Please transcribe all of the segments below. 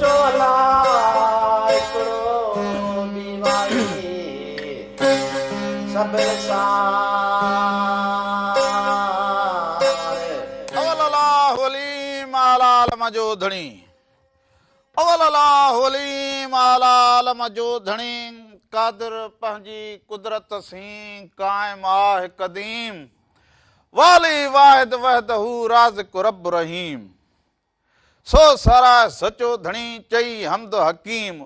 سچو الله هڪڙو ٻي وائي سڀ وسار. اول الله عليم اعليٰ عالم جو ڌڻي اول الله عليم اعليٰ عالم جو ڌڻي قادر پنهنجي قدرت سين قائم آه قديم والي واحد وحده رازق رب رحيم سو ساراهه سچو ڌڻي چئي حمد حڪيم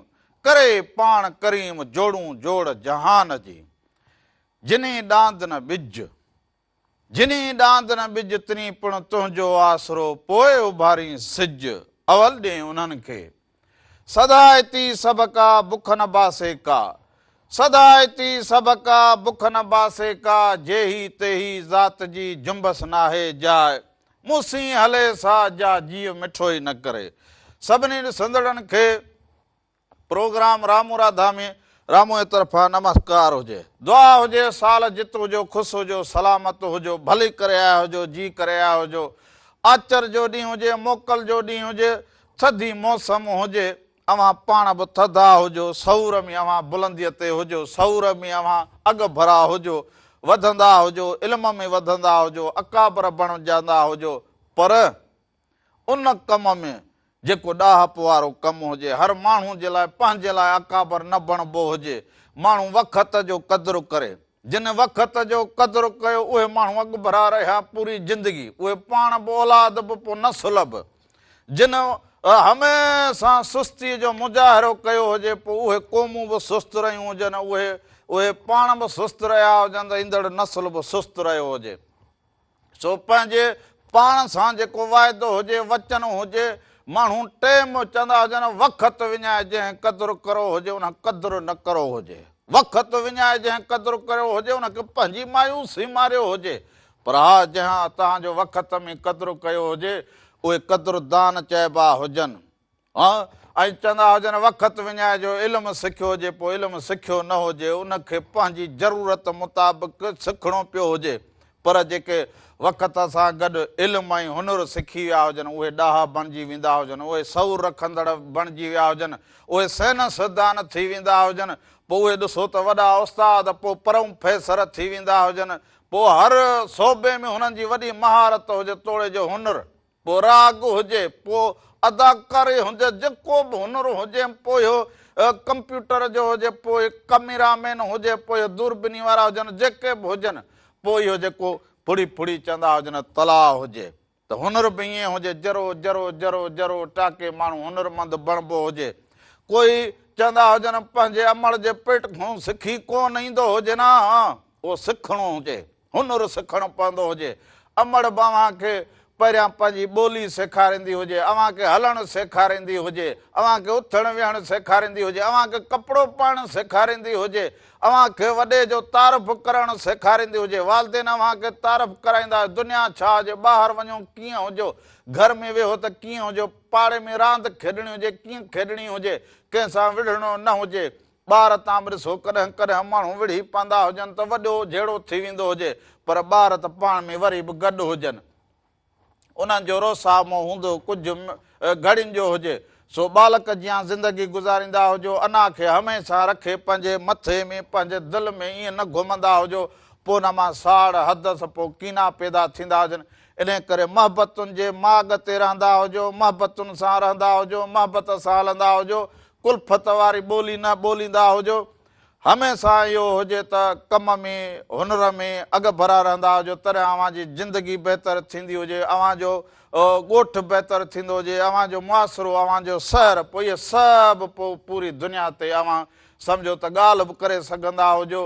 ڪري پاڻ ڪريم جوڙون جوڙ جهان جي جني ڏاند نه ٻج جني ڏاند نه ٻج تني پڻ تنهنجو آسرو پوء اڀارين سج اول ڏين انهن کي سدائتي سڀڪا بک نه باسي ڪا سدائتي سڀڪا بک نه باسي ڪا جيهي تيهي ذات جي جنبس ناهي جاء مون سين هلي سا جا جيء مٺو ئي نه ڪري. سڀني ڏسندڙن کي پروگرام رامو راڌا ۾ راموء طرفان نمسڪار هجي. دعا هجي سال جت هجو خوش هجو سلامت هجو ڀلي ڪري آيا هجو جي ڪري آيا هجو آچر جو ڏينهن هجي موڪل جو ڏينهن هجي ٿڌي موسم هجي اوهان پاڻ به ٿڌا هجو، سئور ۾ اوهان بلنديء تي هجو، سئور ۾ اوهان اڳڀرا هجو، وڌندا هجو، علم ۾ وڌندا هجو، اڪابر بڻجندا هجو، پر ان ڪم ۾ جيڪو ڏاهپ وارو ڪم هجي، هر ماڻهو جي لاء پنهنجي لاء اڪابر نه بڻبو هجي، ماڻهو وقت جو قدر ڪري. جن وقت جو قدر ڪيو، اهي ماڻهو اڳڀرا رهيا پوري زندگي، اهي پاڻ به اولاد به پوء نسل به. جن هميشه سستيء جو مظاهرو ڪيو هجي، پوء اهي قومون به سست رهيون هجن، اهي اهي پاڻ به سست رهيا هجن ته ايندڙ نسل به سست رهيو هجي. سو پنهنجي پاڻ سان جيڪو واعدو هجي، وچن هجي، ماڻهو ٽيم چوندا هجن، وقت وڃائي جنهن قدر ڪرو هجي، ان قدر نه ڪرو هجي. وقت وڃائي جنهن قدر ڪريو هجي، ان کي پنهنجي مايوسي ماريو هجي. پر ها جنهن توهان جو وقت ۾ قدر ڪيو هجي، اهي قدر دان چئبا هجن. ها ۽ چوندا هجن وقت وڃائي جو علم سکيو هجي پوء علم سکيو نه هجي ان کي پنهنجي ضرورت مطابق سکڻو پيو هجي پر جيڪي وقت سان گڏ علم ۽ هنر سکي ويا هجن اهي ڏاها بڻجي ويندا هجن اهي شعور رکندڙ بڻجي ويا هجن اهي سائنسدان ٿي ويندا هجن پوء اهي ڏسو ته وڏا استاد پوء پروفيسر ٿي ويندا هجن پوء هر شعبي ۾ هنن جي وڏي مهارت هجي توڙي جو هنر پوء راڳ هجي، پوء اداڪاري هجي، جيڪو به هنر هجي، پوء اهو ڪمپيوٽر جو هجي، پوء ڪئميرا مين هجي، پوء اهي دوربيني وارا هجن، جيڪي به هجن، پوء اهو جيڪو ڦڙي ڦڙي چوندا هجن تلاء هجي ته هنر به ائين هجي، ذرو ذرو ذرو ذرو ٽاڪي ماڻهو هنرمند بڻبو هجي. ڪوئي چوندا هجن پنهنجي امڙ جي پيٽ کان سکي ڪونه ايندو هجي نه، اهو سکڻو هجي. هنر سکڻ پوندو هجي. امڙ به اوهان کي پهريان پنهنجي ٻولي سيکاريندي هجي، اوهان کي هلڻ سيکاريندي هجي، اوهان کي اٿڻ ويهڻ سيکاريندي هجي، اوهان کي ڪپڙو پائڻ سيکاريندي هجي، اوهان کي وڏي جو تعارف ڪرڻ سيکاريندي هجي. والدين اوهان کي تعارف ڪرائيندا هجي، دنيا ڇا هجي، ٻاهر وڃو ڪيئن هجو، گهر ۾ ويهو ته ڪيئن هجو، پاڙي ۾ راند کيڏڻي هجي ڪيئن کيڏڻي هجي، ڪنهن سان وڙهڻو نه هجي. ٻار تان به ڏسو ڪڏهن ڪڏهن ماڻهو وڙهي پوندا هجن ته وڏو جهيڙو ٿي ويندو هجي پر ٻار ته پاڻ ۾ وري به گڏ هجن. انهن جو روسامو هوندو ڪجهه گهڙين جو هجي سو ٻالڪ جيان زندگي گذاريندا هجو انا کي هميشه رکي پنهنجي مٿي ۾ پنهنجي دل ۾ ائين نه گهمندا هجو پوء ان مان ساڙ حدس پوء ڪينا پيدا ٿيندا هجن انهي ڪري محبتن جي ماڳ تي رهندا هجو محبتن سان رهندا هجو محبت سان هلندا هجو ڪلفت واري ٻولي نه ٻوليندا هجو. هميشه اهو هجي ته ڪم ۾ هنر ۾ اڳڀرا رهندا هجو تڏهن اوهان جي زندگي بهتر ٿيندي هجي، اوهان جو ڳوٺ بهتر ٿيندو هجي، اوهان جو معاشرو، اوهان جو شهر، پوء اهي سڀ پوء پوري دنيا تي اوهان سمجهو ته ڳالهه به ڪري سگهندا هجو،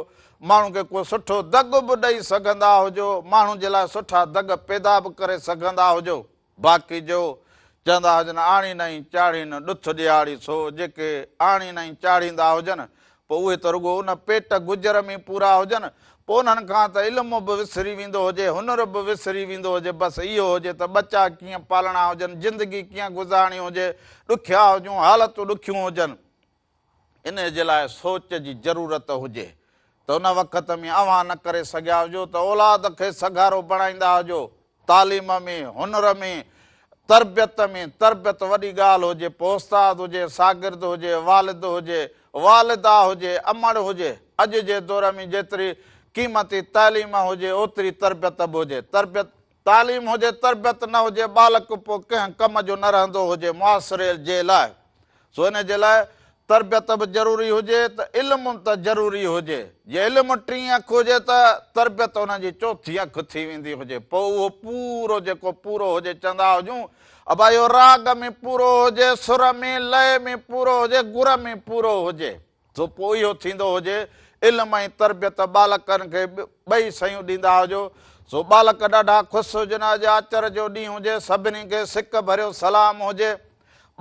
ماڻهو کي ڪو سٺو دڳ به ڏئي سگهندا هجو، ماڻهن جي لاء سٺا دڳ پيدا به ڪري سگهندا هجو. باقي جو چوندا هجن آڻين ۽ چاڙهين ڏٿ ڏيهاڙي سو جيڪي آڻين ۽ چاڙهيندا هجن پوء اهي ته رڳو ان پيٽ گذر ۾ پورا هجن پوء انهن کان ته علم به وسري ويندو هجي هنر به وسري ويندو هجي بس اهو هجي ته ٻچا ڪيئن پالڻا هجن زندگي ڪيئن گذارڻي هجي ڏکيا هجون حالتون ڏکيون هجن انهيء جي لاء سوچ جي ضرورت هجي ته ان وقت ۾ اوهان نه ڪري سگهيا هجو ته اولاد کي سگهارو بڻائيندا هجو، تعليم ۾، هنر ۾، تربيت ۾ تربيت وڏي ڳالهه هجي، پوء استاد هجي، شاگرد هجي، والد هجي، والده هجي، امڙ هجي، اڄ جي دور ۾ جيتري قيمتي تعليم هجي اوتري تربيت به هجي. تربيت تعليم هجي تربيت نه هجي ٻالڪ پوء ڪنهن ڪم جو نه رهندو هجي معاشري جي لاء. سو ان جي لاء تربيت به ضروري هجي ته علم ته ضروري هجي. جي علم ٽين اک هجي ته تربيت ان جي چوٿين اک ٿي ويندي هجي. پوء اهو پورو جيڪو پورو هجي چوندا هجون ابا اهو راڳ ۾ پورو هجي، سر ۾، لئه ۾ پورو هجي، گر ۾ پورو هجي. سو پوء اهو ٿيندو هجي، علم ۽ تربيت ٻالڪن کي ٻئي شيون ڏيندا هجو، سو ٻالڪ ڏاڍا خوش هجن، اڄ آچر جو ڏينهن هجي، سڀني کي سڪ ڀريو سلام هجي،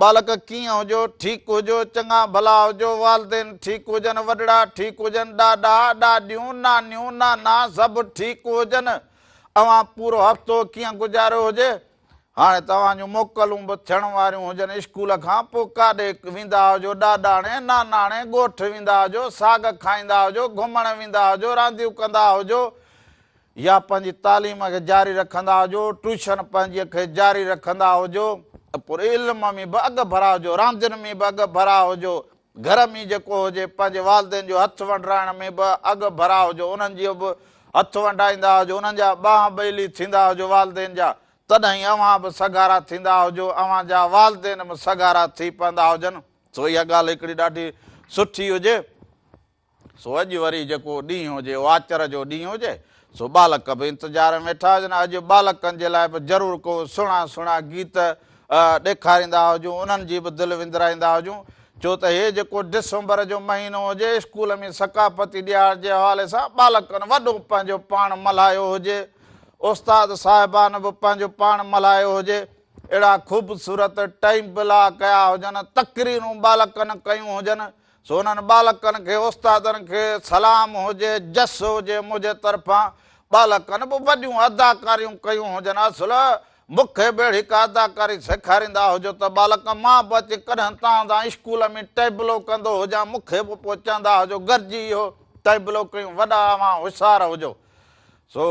ٻالڪ ڪيئن هجو، ٺيڪ هجو، چڱا ڀلا هجو، والدين ٺيڪ هجن، وڏڙا ٺيڪ هجن، ڏاڏا، ڏاڏيون، نانيون، نانا سڀ ٺيڪ هجن، اوهان پورو هفتو ڪيئن گذاريو هجي؟ هاڻي توهان جون موڪلون به ٿيڻ واريون هجن اسڪول کان پوء ڪاڏي ويندا هجو ڏاڏاڻي ناناڻي ڳوٺ ويندا هجو ساڳ کائيندا هجو گهمڻ ويندا هجو رانديون ڪندا هجو يا پنهنجي تعليم کي جاري رکندا هجو ٽيوشن پنهنجي کي جاري رکندا هجو پر علم ۾ به اڳ ڀرا هجو راندين ۾ به اڳ ڀرا هجو گهر ۾ جيڪو هجي پنهنجي والدين جو هٿ ونڊرائڻ ۾ به اڳ ڀرا هجو، انهن جي به هٿ ونڊائيندا هجو، انهن جا ٻانهن ٻيلي ٿيندا هجو والدين جا، تڏهن ئي اوهان به سگهارا ٿيندا هجو، اوهان جا والدين به سگهارا ٿي پوندا هجن. سو اها ڳالهه هڪڙي ڏاڍي سٺي هجي. سو اڄ وري جيڪو ڏينهن هجي اهو آچر جو ڏينهن هجي، سو ٻالڪ به انتظار ۾ ويٺا هجن. اڄ ٻالڪن جي لاء به ضرور ڪو سهڻا سهڻا گيت ڏيکاريندا هجون، انهن جي به دل وندرائيندا هجون، ڇو ته هي جيڪو ڊسمبر جو مهينو هجي، اسڪول ۾ ثقافتي ڏهاڙ جي حوالي سان ٻالڪن وڏو پنهنجو پاڻ ملهايو هجي، استاد صاحبان به پنهنجو پاڻ ملهايو هجي، اهڙا خوبصورت ٽيبلا ڪيا هجن، تقريرون ٻالڪن ڪيون هجن، سو انهن ٻالڪن کي استادن کي سلام هجي، جس هجي منهنجي طرفان، ٻالڪن به وڏيون اداڪاريون ڪيون هجن، اصل مون کي به اهڙي ڪا اداڪاري سيکاريندا هجو ته ٻالڪ مان به اچي ڪڏهن توهان سان اسڪول ۾ ٽيبلو ڪندو هجان، مون کي به پوء چوندا هجو گڏجي اهو ٽيبلو ڪيون، وڏا اوهان هوشيار هجو. سو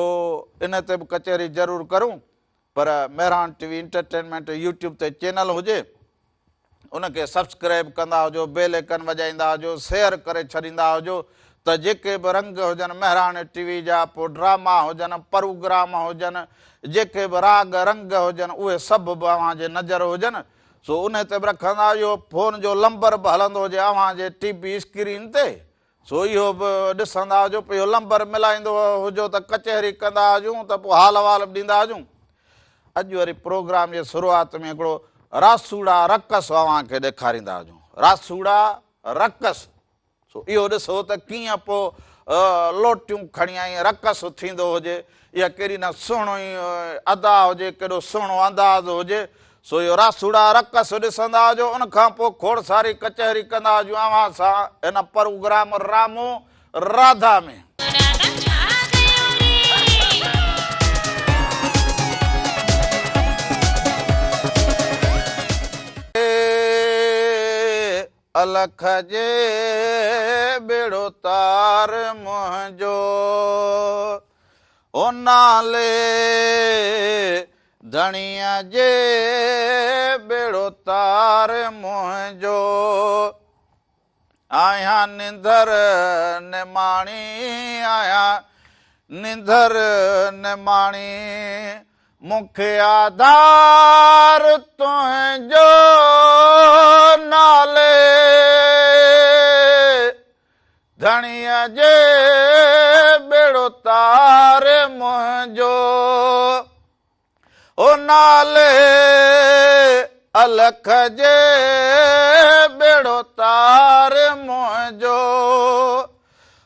ان تي به ڪچهري ضرور ڪرون. پر مهراڻ ٽي وي انٽرٽينمينٽ يوٽيوب تي چينل هجي ان کي سبسڪرائب ڪندا هجو بيل ايڪن وڄائيندا هجو شيئر ڪري ڇڏيندا هجو ته جيڪي به رنگ هجن مهراڻ ٽي وي جا پوء ڊراما هجن پروگرام هجن جيڪي به راڳ رنگ هجن اهي سڀ به اوهان جي نظر هجن سو ان تي به رکندا هجو فون جو لمبر به هلندو هجي اوهان جي ٽي وي اسڪرين تي سو اهو به ڏسندا هجو، پوء اهو لمبر ملائيندو هجو ته ڪچهري ڪندا هجون ته پوء حال احوال به ڏيندا هجون. اڄ وري پروگرام جي شروعات ۾ هڪڙو راسوڙا رقص اوهان کي ڏيکاريندا هجون. راسوڙا رقص. سو اهو ڏسو ته ڪيئن پوء لوٽيون کڻي ۽ رقص ٿيندو هجي. اها ڪيڏي نه سهڻي ادا هجي، ڪيڏو سهڻو انداز هجي. سو اهو راسوڙا رقص ڏسندا هجو، ان کان پوء کوڙ ساري ڪچهري ڪندا هجون اوهان سان هن پروگرام رامو راڌا ۾. راڌا ڇا ڪيو ري. الک جي ٻيڙو تار منهنجو او نالي ڌڻيء جي ٻيڙو تار منهنجو آهيان نڌر نماڻي آهيان نڌر نماڻي مون کي آڌار تنهنجو نالي ڌڻيء جي ٻيڙو تار منهنجو او نالي الک جي ٻيڙو تار منهنجو.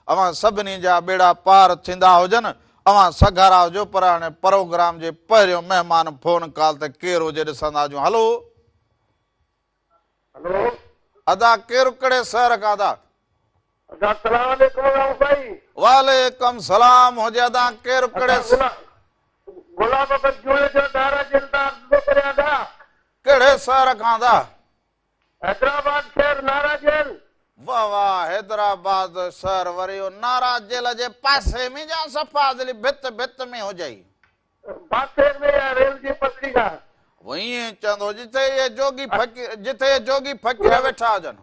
اوهان سڀني جا ٻيڙا پار ٿيندا هجن، اوهان سگهارا هجو پر هاڻي پروگرام جي پهريون مهمان فون ڪال تي ڪير هجي ڏسندا هجون. هلو. هلو. ادا ڪير ڪهڙي شهر کان ادا. ادا سلام عليڪم رائو ڀائي. وعليڪم سلام هجي ادا ڪير ڪهڙي. غلام محمد جوڻيجو نارا جيل تان عرض ٿو ڪريان ادا. ڪهڙي شهر کان ادا. حيدرآباد شهر نارا جيل. واه واه حيدرآباد شهر وري اهو نارا جيل جي پاسي ۾ جا صفا ازلي ڀت ڀت ۾ هجئي. پاسي ۾ يا ريل جي پٽڙي کان. ائين چوندو جتي اهي جوڳي فقير جتي اهي جوڳي فقير ويٺا هجن.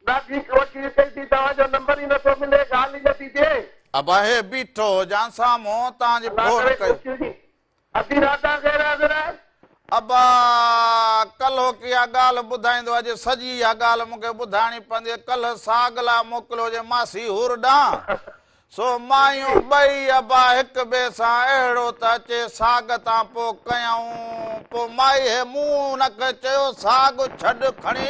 ڏاڍي ڪوشش ڪئي ٿي توهان جو نمبر ئي نٿو ملي ڳالهه ئي نٿي ٿئي. ابا هي بيٺو هجان سامهون توهان جي الله فون ڪري ڪئي. خوش هجين. اڌي رات آ غير حاضر آهي. ابا ڪلهوڪي اها ڳالهه ٻڌائيندو اڄ سڄي اها ڳالهه مون کي ٻڌائڻي پوندي ڪلهه ساڳ لاء موڪليو هجي ماسي حور ڏانهن سو مايون ٻئي ابا هڪ ٻئي سان اهڙو ته اچي ساڳ تان پوء ڪيائون. پوء مائي هي مون ان کي چيو ساڳ ڇڏ کڻي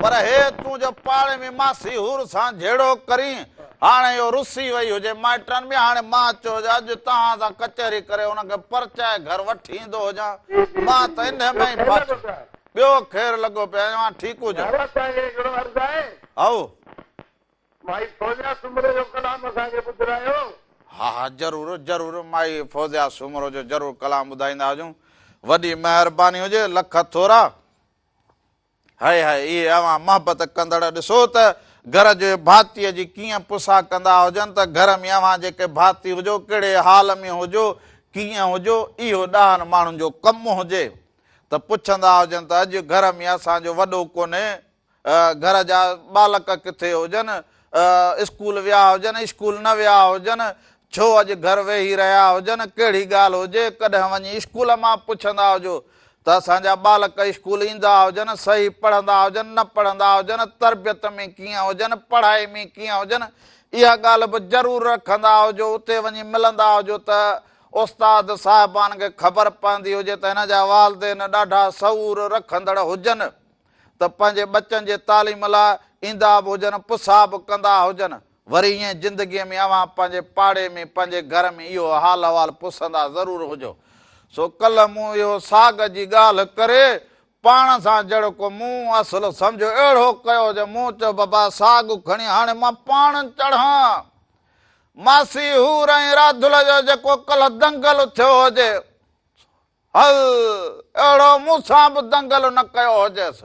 پر هي تون جو پاڙي ۾ ماسي حور سان جهيڙو ڪرين هاڻي اهو رسي وئي هجي مائٽن ۾ هاڻي مان چيو هجي اڄ توهان سان ڪچهري ڪري ان کي پرچائي گهر وٺي ايندو هجان مان ته انهي ۾ ئي ڦاٿو ٻيو خير لڳو پيو آهي اوهان ٺيڪ هجو. هائو. مائي فوزيا سومرو جو ڪلام اسان کي ٻڌرايو. ها ها ضرور ضرور مائي فوزيا سومرو جو ضرور ڪلام ٻڌائيندا هجون وڏي مهرباني هجي لک ٿورا. هائي هائي اهي اوهان محبت ڪندڙ ڏسو ته گهر جي ڀاتيء جي ڪيئن پسا ڪندا هجن ته گهر ۾ اوهان جيڪي ڀاتي هجو ڪهڙي حال ۾ هجو ڪيئن هجو اهو ڏاهن ماڻهن جو ڪم هجي ته پڇندا هجن ته اڄ گهر ۾ اسان جو وڏو ڪونهي گهر جا ٻالڪ ڪٿي هجن، اسڪول ويا هجن، اسڪول نه ويا هجن، ڇو اڄ گهر ويهي رهيا هجن، ڪهڙي ڳالهه هجي، ڪڏهن وڃي اسڪول مان پڇندا هجو ته اسان جا ٻالڪ اسڪول ايندا هجن، صحيح پڙهندا هجن، نه پڙهندا هجن، تربيت ۾ ڪيئن هجن، پڙهائي ۾ ڪيئن هجن، اها ڳالهه به ضرور رکندا هجو، اتي وڃي ملندا هجو ته استاد صاحبان کي خبر پوندي هجي ته هن جا والدين ڏاڍا شعور رکندڙ هجن. ته پنهنجي ٻچن جي تعليم لاء ايندا به هجن، پسا به ڪندا هجن، وري ائين زندگيء ۾ اوهان پنهنجي پاڙي ۾ پنهنجي گهر ۾ اهو حال احوال پسندا ضرور هجو. سو ڪلهه مون اهو ساڳ جي ڳالهه ڪري پاڻ سان جهڙوڪ مون اصل سمجهيو اهڙو ڪيو جو مون چيو بابا ساڳ کڻي هاڻي مان پاڻ چڙهان. ماسي حور ۽ راڌل جو جيڪو ڪلهه دنگل ٿيو هجي، هل، اهڙو مون سان به دنگل نه ڪيو هجيس.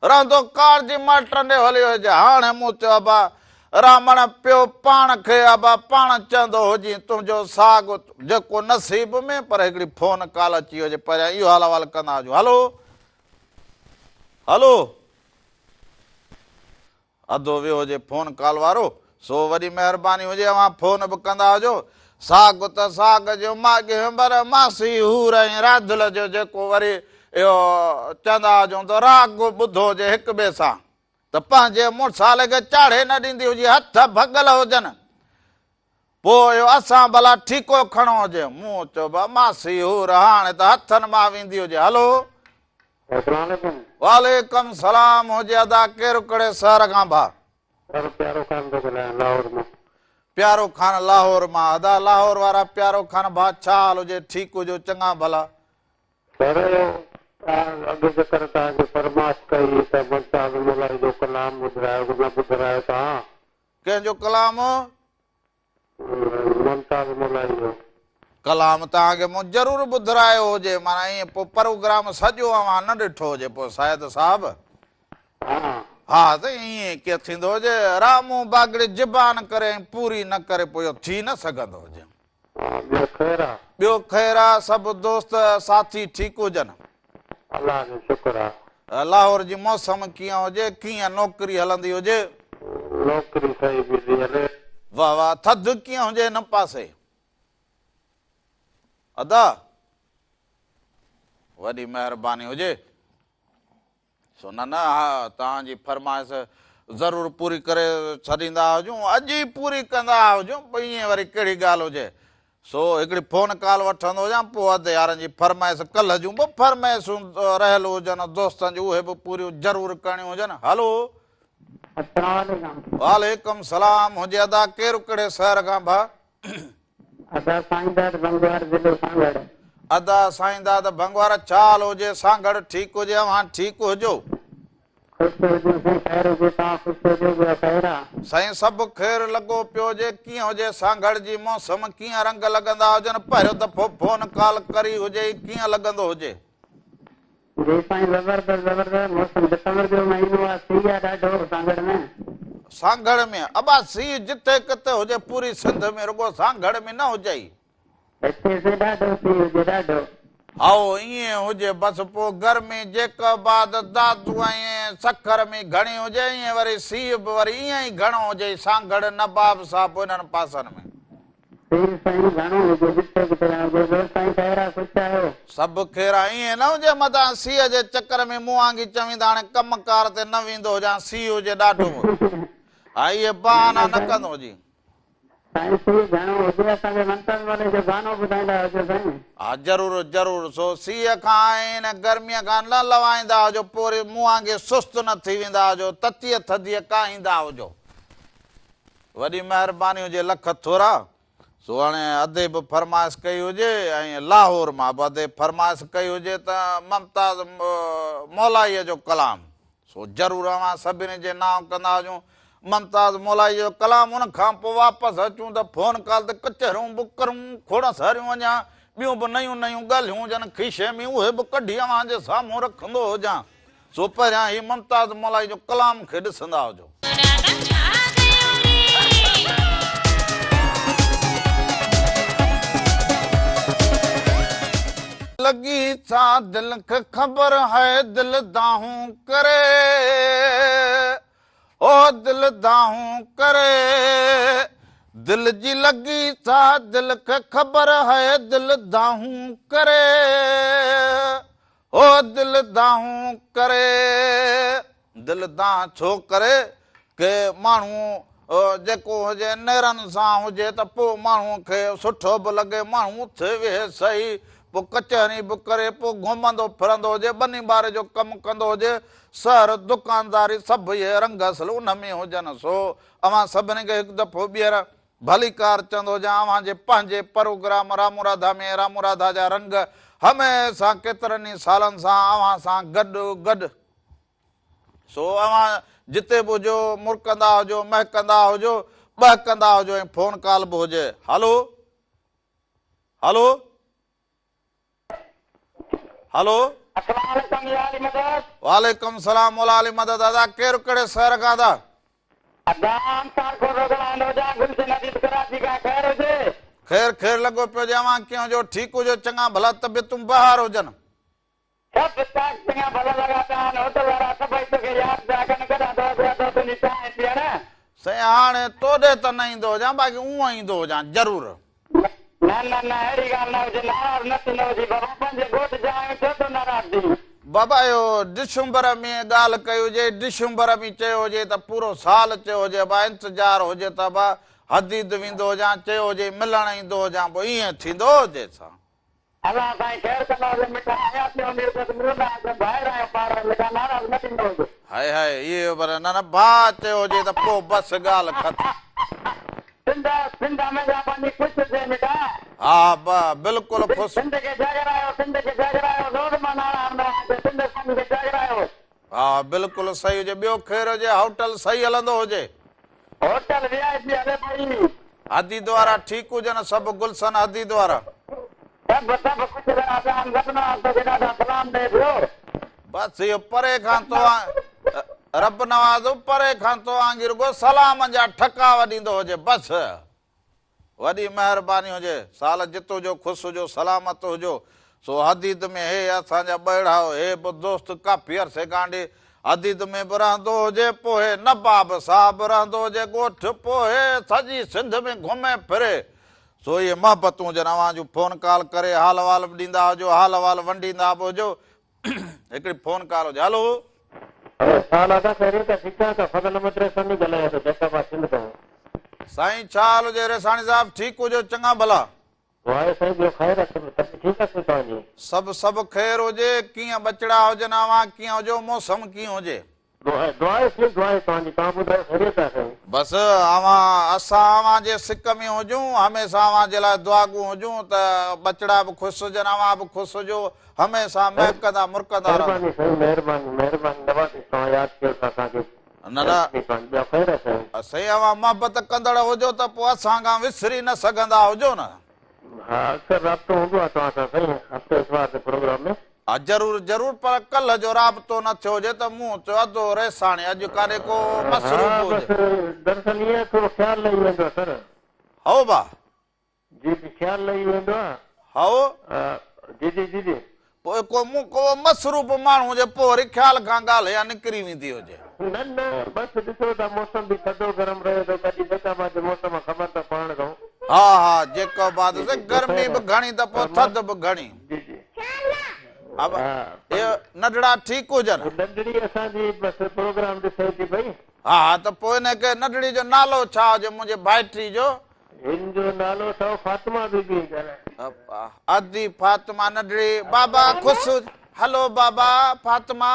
رهندو ڪارجي مائٽن ڏي هليو هجي. هاڻي مون چيو ابا، رامڻ پيو پاڻ کي ابا پاڻ چوندو هجين تنهنجو ساڳ جيڪو نصيب ۾ پر هڪڙي فون ڪال اچي هجي پهريان اهو حال احوال ڪندا هجون. هلو. هلو. اڌو ويو هجي فون ڪال وارو سو وڏي مهرباني هجي اوهان فون به ڪندا هجو ساڳ ته ساڳ جو ماڳهين پر ماسي حور ۽ راڌل جو جيڪو وري اهو چوندا هجون ته راڳ ٻڌو هجي هڪ ٻئي سان ته پنهنجي مڙسالي کي چاڙهي نه ڏيندي هجي هٿ ڀڳل هجن پوء اهو اسان ڀلا ٺيڪو کڻو هجي. مون چيو به ماسي حور هاڻي ته هٿن مان ويندي هجي. هلو. السلام عليڪم. وعليڪم سلام هجي ادا ڪير ڪهڙي شهر کان ڀا. سر پيارو خان ٿو ڳالهايان لاهور مان. پيارو خان لاهور مان ادا لاهور وارا پيارو خان ڀا ڇا حال هجي ٺيڪ هجو چڱا ڀلا. سر توهان اڳ جيڪر توهان کي فرمائش ڪئي ته ممتاز مولائي جو ڪلام ٻڌرايو نه ٻڌرايو توهان. ڪنهن جو ڪلام؟ ممتاز مولائي جو. ڪلام توهان کي مون ضرور ٻڌرايو هجي معنيٰ ائين پوء پروگرام سڄو اوهان نه ڏٺو هجي پوء سيد صاحب. ها. ها سائين ائين ڪيئن ٿيندو هجي رامون باگڙي زبان ڪري ۽ پوري نه ڪري پوء اهو ٿي نه سگهندو هجي. ها ٻيو خير آ. ٻيو خير آ سڀ دوست ساٿي ٺيڪ هجن. الله جو شڪر آ. لاهور جي موسم ڪيئن هجي ڪيئن نوڪري هلندي هجي. نوڪري صحيح پئي ٿي هلي. واه واه ٿڌ ڪيئن هجي هن پاسي. ادا وڏي مهرباني هجي. سو نه نه ها توهان جي فرمائش ضرور پوري ڪري ڇڏيندا هجون اڄ ئي پوري ڪندا هجون پوء ائين وري ڪهڙي ڳالهه هجي سو هڪڙي فون ڪال وٺندو هجان پوء اڌ يارن جي فرمائش ڪلهه جون به فرمائشون رهيل هجن دوستن جون اهي به پوريون ضرور ڪرڻيون هجن هلو. السلام عليڪم. وعليڪم سلام هجي ادا ڪير ڪهڙي شهر کان ڀاء. ادا سائينداد ڀنگوار ضلعو سانگهڙ. ادا سائينداد ڀنگوار ڇا حال هجي سانگهڙ ٺيڪ هجي اوهان ٺيڪ هجو. خوش هجون سائين خير هجي توهان خوش هجو ٻيو خير آ. سائين سڀ خير لڳو پيو هجي ڪيئن هجي سانگهڙ جي موسم ڪيئن رنگ لڳندا هجن پهريون دفعو فون ڪال ڪري هجي ئي ڪيئن لڳندو هجي. جي سائين زبردست زبردست موسم ڊسمبر جو مهينو آ سيء آ ڏاڍو سانگهڙ ۾. سانگهڙ ۾ ابا سيء جتي ڪٿي هجي پوري سنڌ ۾ رڳو سانگهڙ ۾ نه هجئي. هتي سائين ڏاڍو سيء هجي ڏاڍو. هائو ائين هجي بس پوء گرمي جيڪب آباد دادو ۽ سکر ۾ گهڻي هجي ائين وري سيء به وري ائين ئي گهڻو هجي سانگهڙ نباب صاحب انهن پاسن ۾. سيء سائين گهڻو هجي جتي ڪٿي نه هجي ٻيو سائين خير آ خوش آهيو. سڀ خير آ ائين نه هجي متان سيء جي چڪر ۾ مون وانگي چوين ته هاڻي ڪم ڪار تي نه ويندو هجان سيء هجي ڏاڍو ها اهي بهانا نه ڪندو هجين. سائين سيء گهڻو هجي اسان کي ممتاز ملڪ جو گانو ٻڌائيندا هجو سائين. ها ضرور ضرور سو سيء کان ۽ هن گرميء کان نه لوائيندا هجو پوء وري مون وانگي سست نه ٿي ويندا هجو تتيء ٿڌيء ڪاهيندا هجو. وڏي مهرباني هجي لک ٿورا. سو هاڻي ادي به فرمائش ڪئي هجي ۽ لاهور مان به ادي فرمائش ڪئي هجي ته ممتاز مولائيء جو ڪلام سو ضرور اوهان سڀني جي نانء ڪندا هجون ممتاز مولائي جو ڪلام ان کان پوء واپس اچون ته فون ڪال تي ڪچهريون به ڪرون کوڙ ساريون اڃا ٻيون به نيون نيون ڳالهيون هجن کيسي ۾ اهي به ڪڍي اوهان جي سامهون رکندو هجان سو پهريان هي ممتاز مولائي جو ڪلام کي ڏسندا هجو. راڌا ڇا ڪيو ري. لڳي ڇا دل کي خبر هي دل دانهون ڪري او دل دانهون ڪري دل جي لڳي ڇا دل کي خبر هي دل دانهون ڪري او دل دانهون ڪري. دل دانهن ڇو ڪري؟ ڪي ماڻهو جيڪو هجي نيرن سان هجي ته پوء ماڻهو کي سٺو به لڳي، ماڻهو اٿي ويهي سهي، پوء ڪچهري به ڪري، پوء گهمندو ڦرندو هجي، ٻني ٻاري جو ڪم ڪندو هجي، سحر، دڪانداري سڀ اهي رنگ اصل ان ۾ هجن. سو اوهان سڀني کي هڪ دفعو ٻيهر ڀليڪار چوندو هجان اوهان جي پنهنجي پروگرام رامو راڌا ۾ رامو راڌا جا رنگ هميشه ڪيترن ئي سالن سان اوهان سان گڏ گڏ سو اوهان جتي به هجو مرڪندا هجو مهڪندا هجو ٻهڪندا هجو ۽ فون ڪال به هجي هلو هلو هلو. السلام عليڪم يا علي مدد. وعليڪم السلام مولا علي مدد ادا ڪير ڪهڙي شهر کان ادا. ادا انصار کوسو ڳالهائيندو هجان گلشن حديد ڪراچي کان خير هجي. خير خير لڳو پيو هجي اوهان ڪيئن هجو ٺيڪ هجو چڱا ڀلا طبيعتون بهار هجن. سڀ چاڪ چڱا ڀلا لڳا پيا آهن هوٽل وارا سڀئي توکي ياد پيا ڪن ڪڏهن ٿو اچين اٿو تنهنجي چانهه پيئڻ. سائين هاڻي توڏي ته نه ايندو هجان باقي اونء ايندو هجان ضرور. نه نه نه اهڙي ڳالهه نه هجي ناراض نه ٿيندو هجي بابا پنهنجي ڳوٺ جا آهيون ڇو ٿو ناراض ٿين. بابا اهو ڊسمبر ۾ ڳالهه ڪئي هجي ڊسمبر ۾ چيو هجي ته پورو سال چيو هجي ابا انتظار هجي ته ابا حديد ويندو هجان چيو هجي ملڻ ايندو هجان پوء ائين ٿيندو هجي ڇا. الله سائين خير ڪندو هجي مٺا حياتي هوندي اٿس ملندا هجون ڀائر آهيون پاڻ ۾ مٺا ناراض نه ٿيندو هجي. هائي هائي اهو پر نه نه ڀاء چيو هجي ته پوء بس ڳالهه ختم. سنڌ سنڌ هميشه پنهنجي خوش هجي مٺا. ها ها بلڪل خوش. سنڌ کي جاڳرايو سنڌ کي جاڳرايو روز مان نعرا هڻندو آهيان ته سنڌ سنڌ کي جاڳرايو. ها بلڪل صحيح هجي ٻيو خير هجي هوٽل صحيح هلندو هجي. هوٽل وي آء پي هلي پئي. حديد وارا ٺيڪ هجن سڀ گلشن حديد وارا. سڀ سڀ خوش لڳا پيا آهن رب نواز توکي ڏاڍا سلام ڏئي پيو. بس اهو پري کان تو رب نواز پري کان تو وانگي رڳو سلام جا ٺڪاء ڏيندو هجي بس. وڏي مهرباني هجي سال جت هجو خوش هجو سلامت هجو سو حديد ۾ هي اسان جا ٻهڙا هي به دوست ڪافي عرصي کان وٺي حديد ۾ به رهندو هجي پوء هي نباب صاحب رهندو هجي ڳوٺ پوء هي سڄي سنڌ ۾ گهمي ڦري سو اهي محبتون هجن اوهان جون فون ڪال ڪري حال احوال به ڏيندا هجو حال احوال ونڊيندا به هجو هڪڙي فون ڪال هجي هلو. سال ادا خيريت آ ٺيڪ ٺاڪ آ فضل احمد ريساني ڳالهايان ٿو جيڪب آباد سنڌ کان. سائين ڇا حال هجي ريساڻي صاحب ٺيڪ هجو چڱا ڀلا. واهي سائين ٻيو خير آ سڀ طبيعت ٺيڪ آ سائين توهان جي. سڀ سڀ خير هجي ڪيئن ٻچڙا هجن اوهان ڪيئن هجو موسم ڪيئن هجي. دعا آهي سائين دعا آهي توهان جي توهان ٻڌايو خيريت آهي سائين. بس اوهان اسان اوهان جي سڪ ۾ هجون هميشه اوهان جي لاء دعاگو هجون ته ٻچڙا به خوش هجن اوهان به خوش هجو هميشه مهڪندا مرڪندا رهندا. مهرباني سائين مهرباني مهرباني نوازش توهان ياد ڪيو ته اسان کي نه نه ٻيو خير آهي سائين. سائين اوهان محبت ڪندڙ هجو ته پوء اسان کان وسري نه سگهندا هجو نه. ها اڪثر رابطو هوندو آهي توهان سان سائين هفتي اتوار تي پروگرام ۾. ها ضرور ضرور پر ڪلهه جو رابطو نه ٿيو هجي ته مون چيو ادو ريساڻي اڄ ڪاڏي ڪو مصروف ها هجي. بس دراصل ائين ٿورو خيال لهي ويندو آهي سر. هائو با. جي جي خيال لهي ويندو آهي. هائو. جي جي جي جي. پوء ڪو مون ڪو مصروف ماڻهو هجي پوء وري خيال کان ڳالهه اها نڪري ويندي هجي. نه نه بس ڏسو ٿا موسم به ٿڌو گرم رهي ٿو ڪڏهن جيڪب آباد جي موسم خبر ته پاڻ اٿئون. ها ها جيڪب آباد جي سي جي گرمي دوپهر به گهڻي ته پوء مان ٿڌ به گهڻي. جي جي اب ها اهي ننڍڙا ٺيڪ هجن. ننڍڙي اسان جي بس پروگرام ڏسي ٿي پئي. ها ها ته پوء ان کي ننڍڙي جو نالو ڇا هجي منهنجي ڀائٽي جو. هن جو نالو اٿئو فاطمه بي بي. ادي فاطمه ننڍڙي بابا خوش هلو بابا فاطمه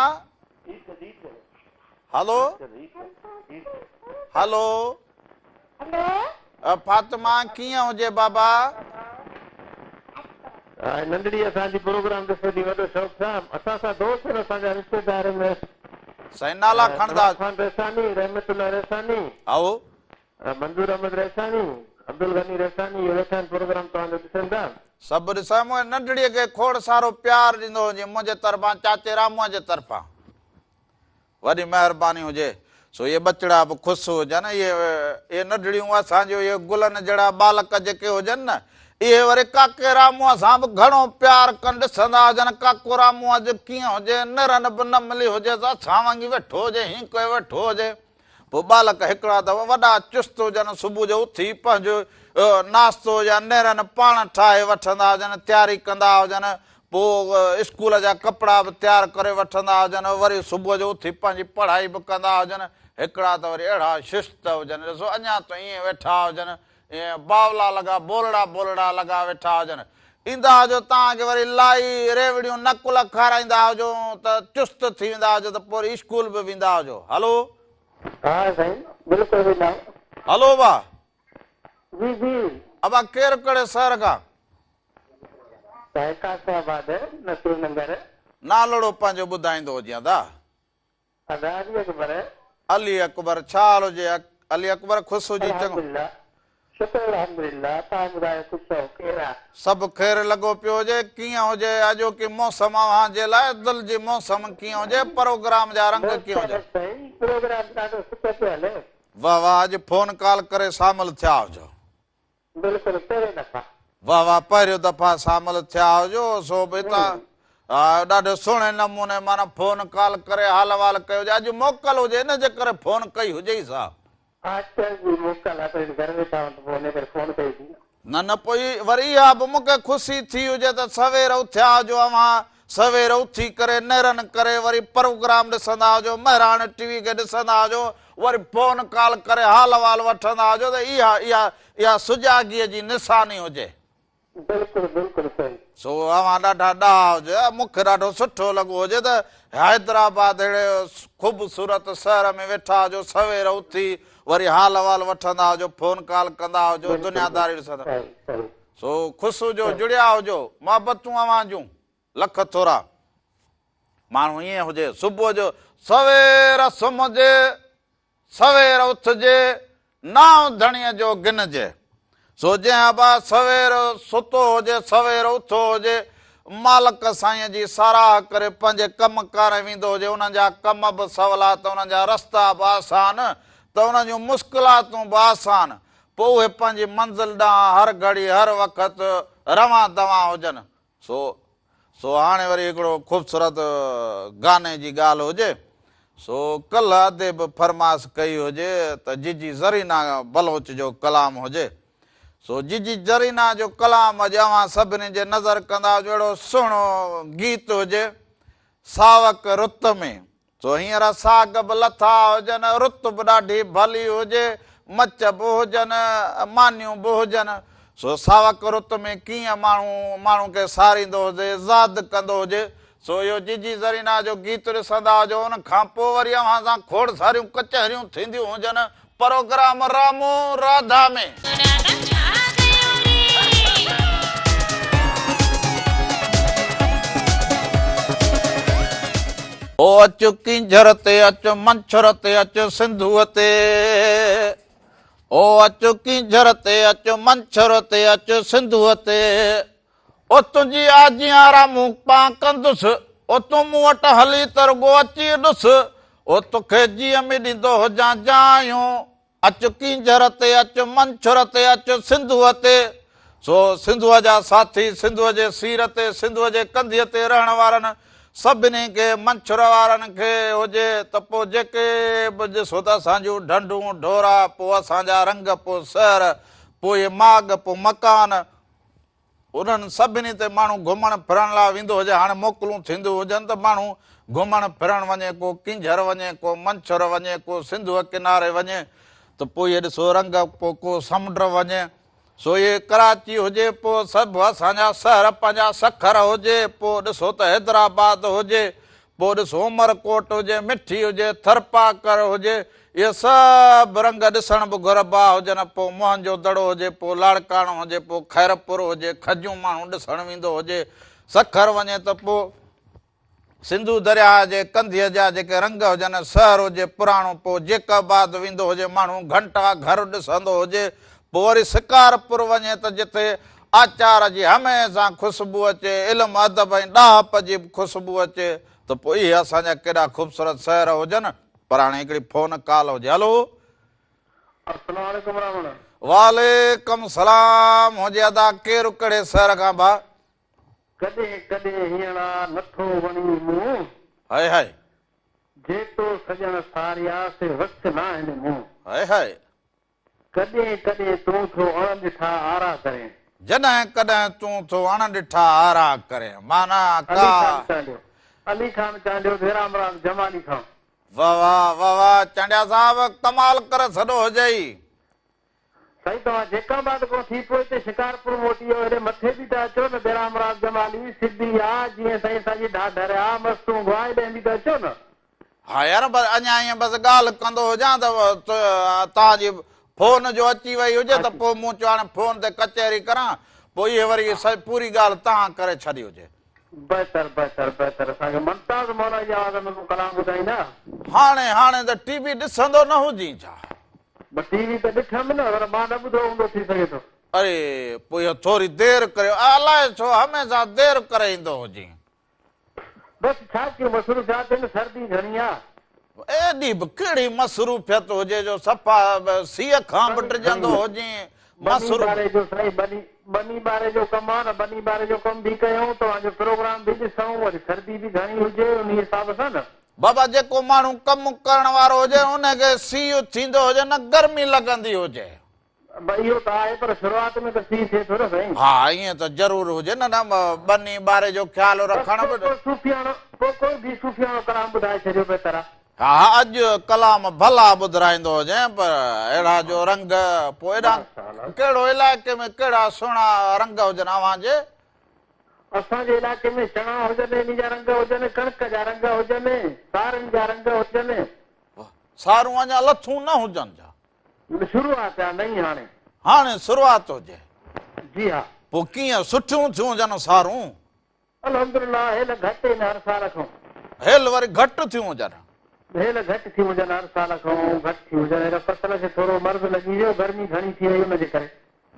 هلو هلو فاطمه ڪيئن هجي بابا. ننڍڙي اسان جي پروگرام ڏسي ٿي وڏو شوق سان اسان سان دوست آهن اسان جا رشتيدار آهن. سائين نالا کڻندا. خان ريساني رحمت الله ريساني. آئو. منظور احمد رئيساڻي، عبدالغني رئيساڻي اهي ويٺا آهن پروگرام توهان جو ڏسن ٿا. سڀ ڏسان منهنجي ننڍڙيء کي کوڙ سارو پيار ڏيندو هجي منهنجي طرفان چاچي راموء جي طرفان وڏي مهرباني هجي سو اهي ٻچڙا به خوش هجن اهي اهي ننڍڙيون اسان جو اهي گلن جهڙا ٻالڪ جيڪي هجن نه اهي وري ڪاڪي راموء سان به گهڻو پيار ڪن ڏسندا هجن ڪاڪو رامو اڄ ڪيئن هجي نرن به نه ملي هجيس اسان وانگي ويٺو هجي هين ڪيو ويٺو هجي. پوء ٻالڪ هڪڙا ته وڏا چست هجن، صبح جو اٿي پنهنجو ناشتو يا نيرن پاڻ ٺاهي وٺندا هجن، تياري ڪندا هجن، پوء اسڪول جا ڪپڙا به تيار ڪري وٺندا هجن، وري صبح جو اٿي پنهنجي پڙهائي به ڪندا هجن، هڪڙا ته وري اهڙا شست هجن، ڏسو اڃا تائين ائين ويٺا هجن، ائين باولا لڳا بولڙا بولڙا لڳا ويٺا هجن. ايندا هجو توهان کي وري لائي ريوڙيون نقل کارائيندا هجو ته چست ٿي ويندا هجو ته پوء وري اسڪول به ويندا هجو. هلو. ها سائين بلڪل ويندا آهيون. هلو ابا. جي جي. ابا ڪير ڪهڙي شهر کان. سائين قاسم آباد نصير نگر. نالڙو پنهنجو ٻڌائيندو هجين ادا. ادا علي اڪبر. علي اڪبر ڇا حال هجي علي اڪبر خوش هجي چڱو. الحمدلله شڪر الحمدلله توهان ٻڌايو خوش آهيو خير آ. سڀ خير لڳو پيو هجي ڪيئن هجي اڄوڪي موسم اوهان جي لاء دل جي موسم ڪيئن هجي پروگرام جا رنگ ڪيئن هجن. مختلف سائين پروگرام ڏاڍو سٺو پيو هلي. واه واه اڄ فون ڪال ڪري شامل ٿيا هجو. بلڪل پهريون دفعا. واه واه پهريون دفعا شامل ٿيا هجو سو به هتان ڏاڍي سهڻي نموني معنيٰ فون ڪال ڪري حال احوال ڪيو هجي اڄ موڪل هجي ان جي ڪري فون ڪئي هجئي سا. آچر جي موڪل آ ته گهر ويٺا هون ته پوء ان ڪري فون ڪئي سين. نه نه پوء وري اها به مون کي خوشي ٿي هجي ته سوير اٿيا هجو اوهان سوير اٿي ڪري نيرن ڪري وري پروگرام ڏسندا هجو مهراڻ ٽي وي کي ڏسندا هجو وري فون ڪال ڪري حال احوال وٺندا هجو ته اها اها اها سجاڳيء جي نشاني هجي. بلڪل بلڪل سائين. سو اوهان ڏاڍا ڏاها هجو مون کي ڏاڍو سٺو لڳو هجي ته حيدرآباد اهڙي خوبصورت شهر ۾ ويٺا هجو سوير اٿي وري حال احوال وٺندا هجو فون ڪال ڪندا هجو دنياداري ڏسندا سو خوش هجو جڙيا هجو محبتون اوهان جون. لک ٿورا. ماڻهو ائين هجي صبح جو سوير سمهجي، سوير اٿجي، نانء ڌڻيء جو گنجي. سو جنهن ابا سوير ستو هجي، سوير اٿو هجي، مالڪ سائينء جي ساراهه ڪري پنهنجي ڪم ڪار ويندو هجي، انهن جا ڪم به سولا ته انهن جا رستا به آسان ته انهن جون مشڪلاتون به آسان، پوء اهي پنهنجي منزل ڏانهن هر گهڙي هر وقت روان دوان هجن. سو سو هاڻي وري هڪڙو خوبصورت گاني جي ڳالهه هجي سو ڪلهه ادي به فرمائش ڪئي هجي ته جيجي زرينا بلوچ جو ڪلام هجي سو جيجي زرينا جو ڪلام اڄ اوهان سڀني جي نظر ڪندا هجو اهڙو سهڻو گيت هجي ساوڪ رت ۾ سو هينئر ساڳ به لٿا هجن، رت به ڏاڍي ڀلي هجي، مچ به هجن، مانيون به هجن. سو ساوڪ رت ۾ ڪيئن ماڻهو ماڻهو کي ساريندو هجي، زاد ڪندو هجي. سو اهو جيجي زرينا جو گيت ڏسندا هجو، ان کان پوء وري اوهان سان کوڙ ساريون ڪچهريون ٿينديون هجن، پروگرام رامو راڌا ۾. راڌا ڇا ڪيو ري. او اچ ڪينجهر تي اچ منڇر تي اچ سنڌوء تي او اچ ڪينجهر تي اچ منڇر تي اچ سنڌوء تي او تنهنجي آجيان رامون پان ڪندس او تون مون وٽ هلي ته رڳو اچي ڏس او توکي جيء ۾ ڏيندو هجان جايون اچ ڪينجهر تي اچ منڇر تي اچ سنڌوء تي سو سنڌوء جا ساٿي، سنڌوء جي سير تي، سنڌوء جي ڪنڌيء تي رهڻ وارن سڀني کي، منڇر وارن کي هجي ته پوء جيڪي به ڏسو ته اسان جون ڍنڍون، ڍورا، پوء اسان جا رنگ، پوء سحر، پوء اهي ماڳ، پوء مڪان، انهن سڀني تي ماڻهو گهمڻ ڦرڻ لاء ويندو هجي. هاڻي موڪلون ٿينديون هجن ته ماڻهو گهمڻ ڦرڻ وڃي، ڪو ڪينجهر وڃي، ڪو منڇر وڃي، ڪو سنڌوء ڪناري وڃي ته پوء اهي ڏسو رنگ، پوء ڪو سمنڊ وڃي. سو اهي ڪراچي هجي، پوء سڀ اسان جا شهر پنهنجا سکر هجي، پوء ڏسو ته حيدرآباد هجي، پوء ڏسو عمرڪوٽ هجي، مٺي هجي، ٿرپاڪر هجي، اهي سڀ رنگ ڏسڻ به گهربا هجن، پوء موهن جو دڙو هجي، پوء لاڙڪاڻو هجي، پوء خيرپور هجي، کجيون ماڻهو ڏسڻ ويندو هجي، سکر وڃي ته پوء سنڌو درياهه جي ڪنڌيء جا جيڪي رنگ هجن، شهر هجي پراڻو، پوء جيڪب آباد ويندو هجي، ماڻهو گهنٽا گهر ڏسندو هجي، پوء وري شڪارپور وڃي ته جتي آچار جي هميشه خوشبو اچي، علم ادب ۽ ڏاهپ جي به خوشبو اچي ته پوء اهي اسان جا ڪيڏا خوبصورت شهر هجن. پر هاڻي هڪڙي فون ڪال هجي. هلو. السلام عليڪم راوڻ. وعليڪم سلام هجي ادا ڪير ڪهڙي شهر کان ڀاء. ڪڏهن ڪڏهن هينئڙا نٿو وڻي مون. هائي هائي. جي تو سڄڻ ساريا سي وس ناهن مون. هائي هائي. ڪڏهن ڪڏهن تون ٿو اڻ ڏٺا آرا ڪرين. جڏهن ڪڏهن تون ٿو اڻ ڏٺا آرا ڪرين. معنيٰ ڪا. علي خان چانڊيو علي خان چانڊيو ڀيرا مراد جمالي کان. واه واه واه واه چانڊيا صاحب ڪمال ڪري ڇڏو هجئي. سائين توهان جيڪب آباد کان ٿي پوء هتي شڪارپور موٽي ويو هيڏي مٿي به ته اچو نه ڀيرا مراد جمالي سبي آ جيئن سائين اسان جي ڍاڍر آ مستونگ آ هيڏانهن به ته اچو نه. ها يار بس اڃا ائين بس ڳالهه ڪندو هجان ته توهان جي فون جو اچي وئي هجي ته پوء مون چيو هاڻي فون تي ڪچهري ڪران پوء اهي وري پوري ڳالهه توهان ڪري ڇڏي هجي. بهتر بهتر بهتر اسان کي ممتاز مولائي جي آواز ۾ ڪو ڪلام ٻڌائيندا. هاڻي هاڻي ته ٽي وي ڏسندو نه هجين ڇا. ٻه ٽي وي ته ڏٺم نه پر مان نه ٻڌو هوندو ٿي سگهي ٿو. اري پوء اهو ٿوري دير ڪريو الائي ڇو هميشه دير ڪري ايندو هجين. بس ڇا ڪيون مصروفيات آهن سردي گهڻي آ. ايڏي به ڪهڙي مصروفيت هجي جو صفا سيء کان به ڊڄندو هجين ٻني ٻاري جو سائين ٻني ٻني ٻاري جو ڪم آ نه ٻني ٻاري جو ڪم به ڪيون توهان جو پروگرام به ڏسون وري سردي به گهڻي هجي انهي حساب سان نه. بابا جيڪو ماڻهو ڪم ڪرڻ وارو هجي ان کي سيء ٿيندو هجي نه گرمي لڳندي هجي. اهو ته آهي پر شروعات ۾ ته سيء ٿئي ٿو نه سائين. ها ائين ته ضرور هجي نه نه ٻني ٻاري جو خيال رکڻ به. بس صوفياڻو پوء ڪوئي به صوفياڻو ڪلام ٻڌائي ڇڏيو بهتر آ. ها ها اڄ ڪلام ڀلا ٻڌرائيندو هجين پر اهڙا جو رنگ پوء ايڏانهن ڪهڙو علائقي ۾ ڪهڙا سهڻا رنگ هجن اوهان جي. اسان جي علائقي ۾ چڻا هجن انهي جا رنگ هجن ڪڻڪ جا رنگ هجن سارين جا رنگ هجن. سارون اڃا لٿون نه هجن ڇا. شروعات آ نئين هاڻي. هاڻي شروعات هجي. جي ها. پوء ڪيئن سٺيون ٿيون هجن سارون. الحمدلله هيل گهٽ آهن هر سال کان. هيل وري گهٽ ٿيون هجن. هيل گهٽ ٿيون هجن هر سال کان گهٽ ٿيون هجن هيل فصل کي ٿورو مرض لڳي ويو گرمي گهڻي ٿي وئي ان جي ڪري.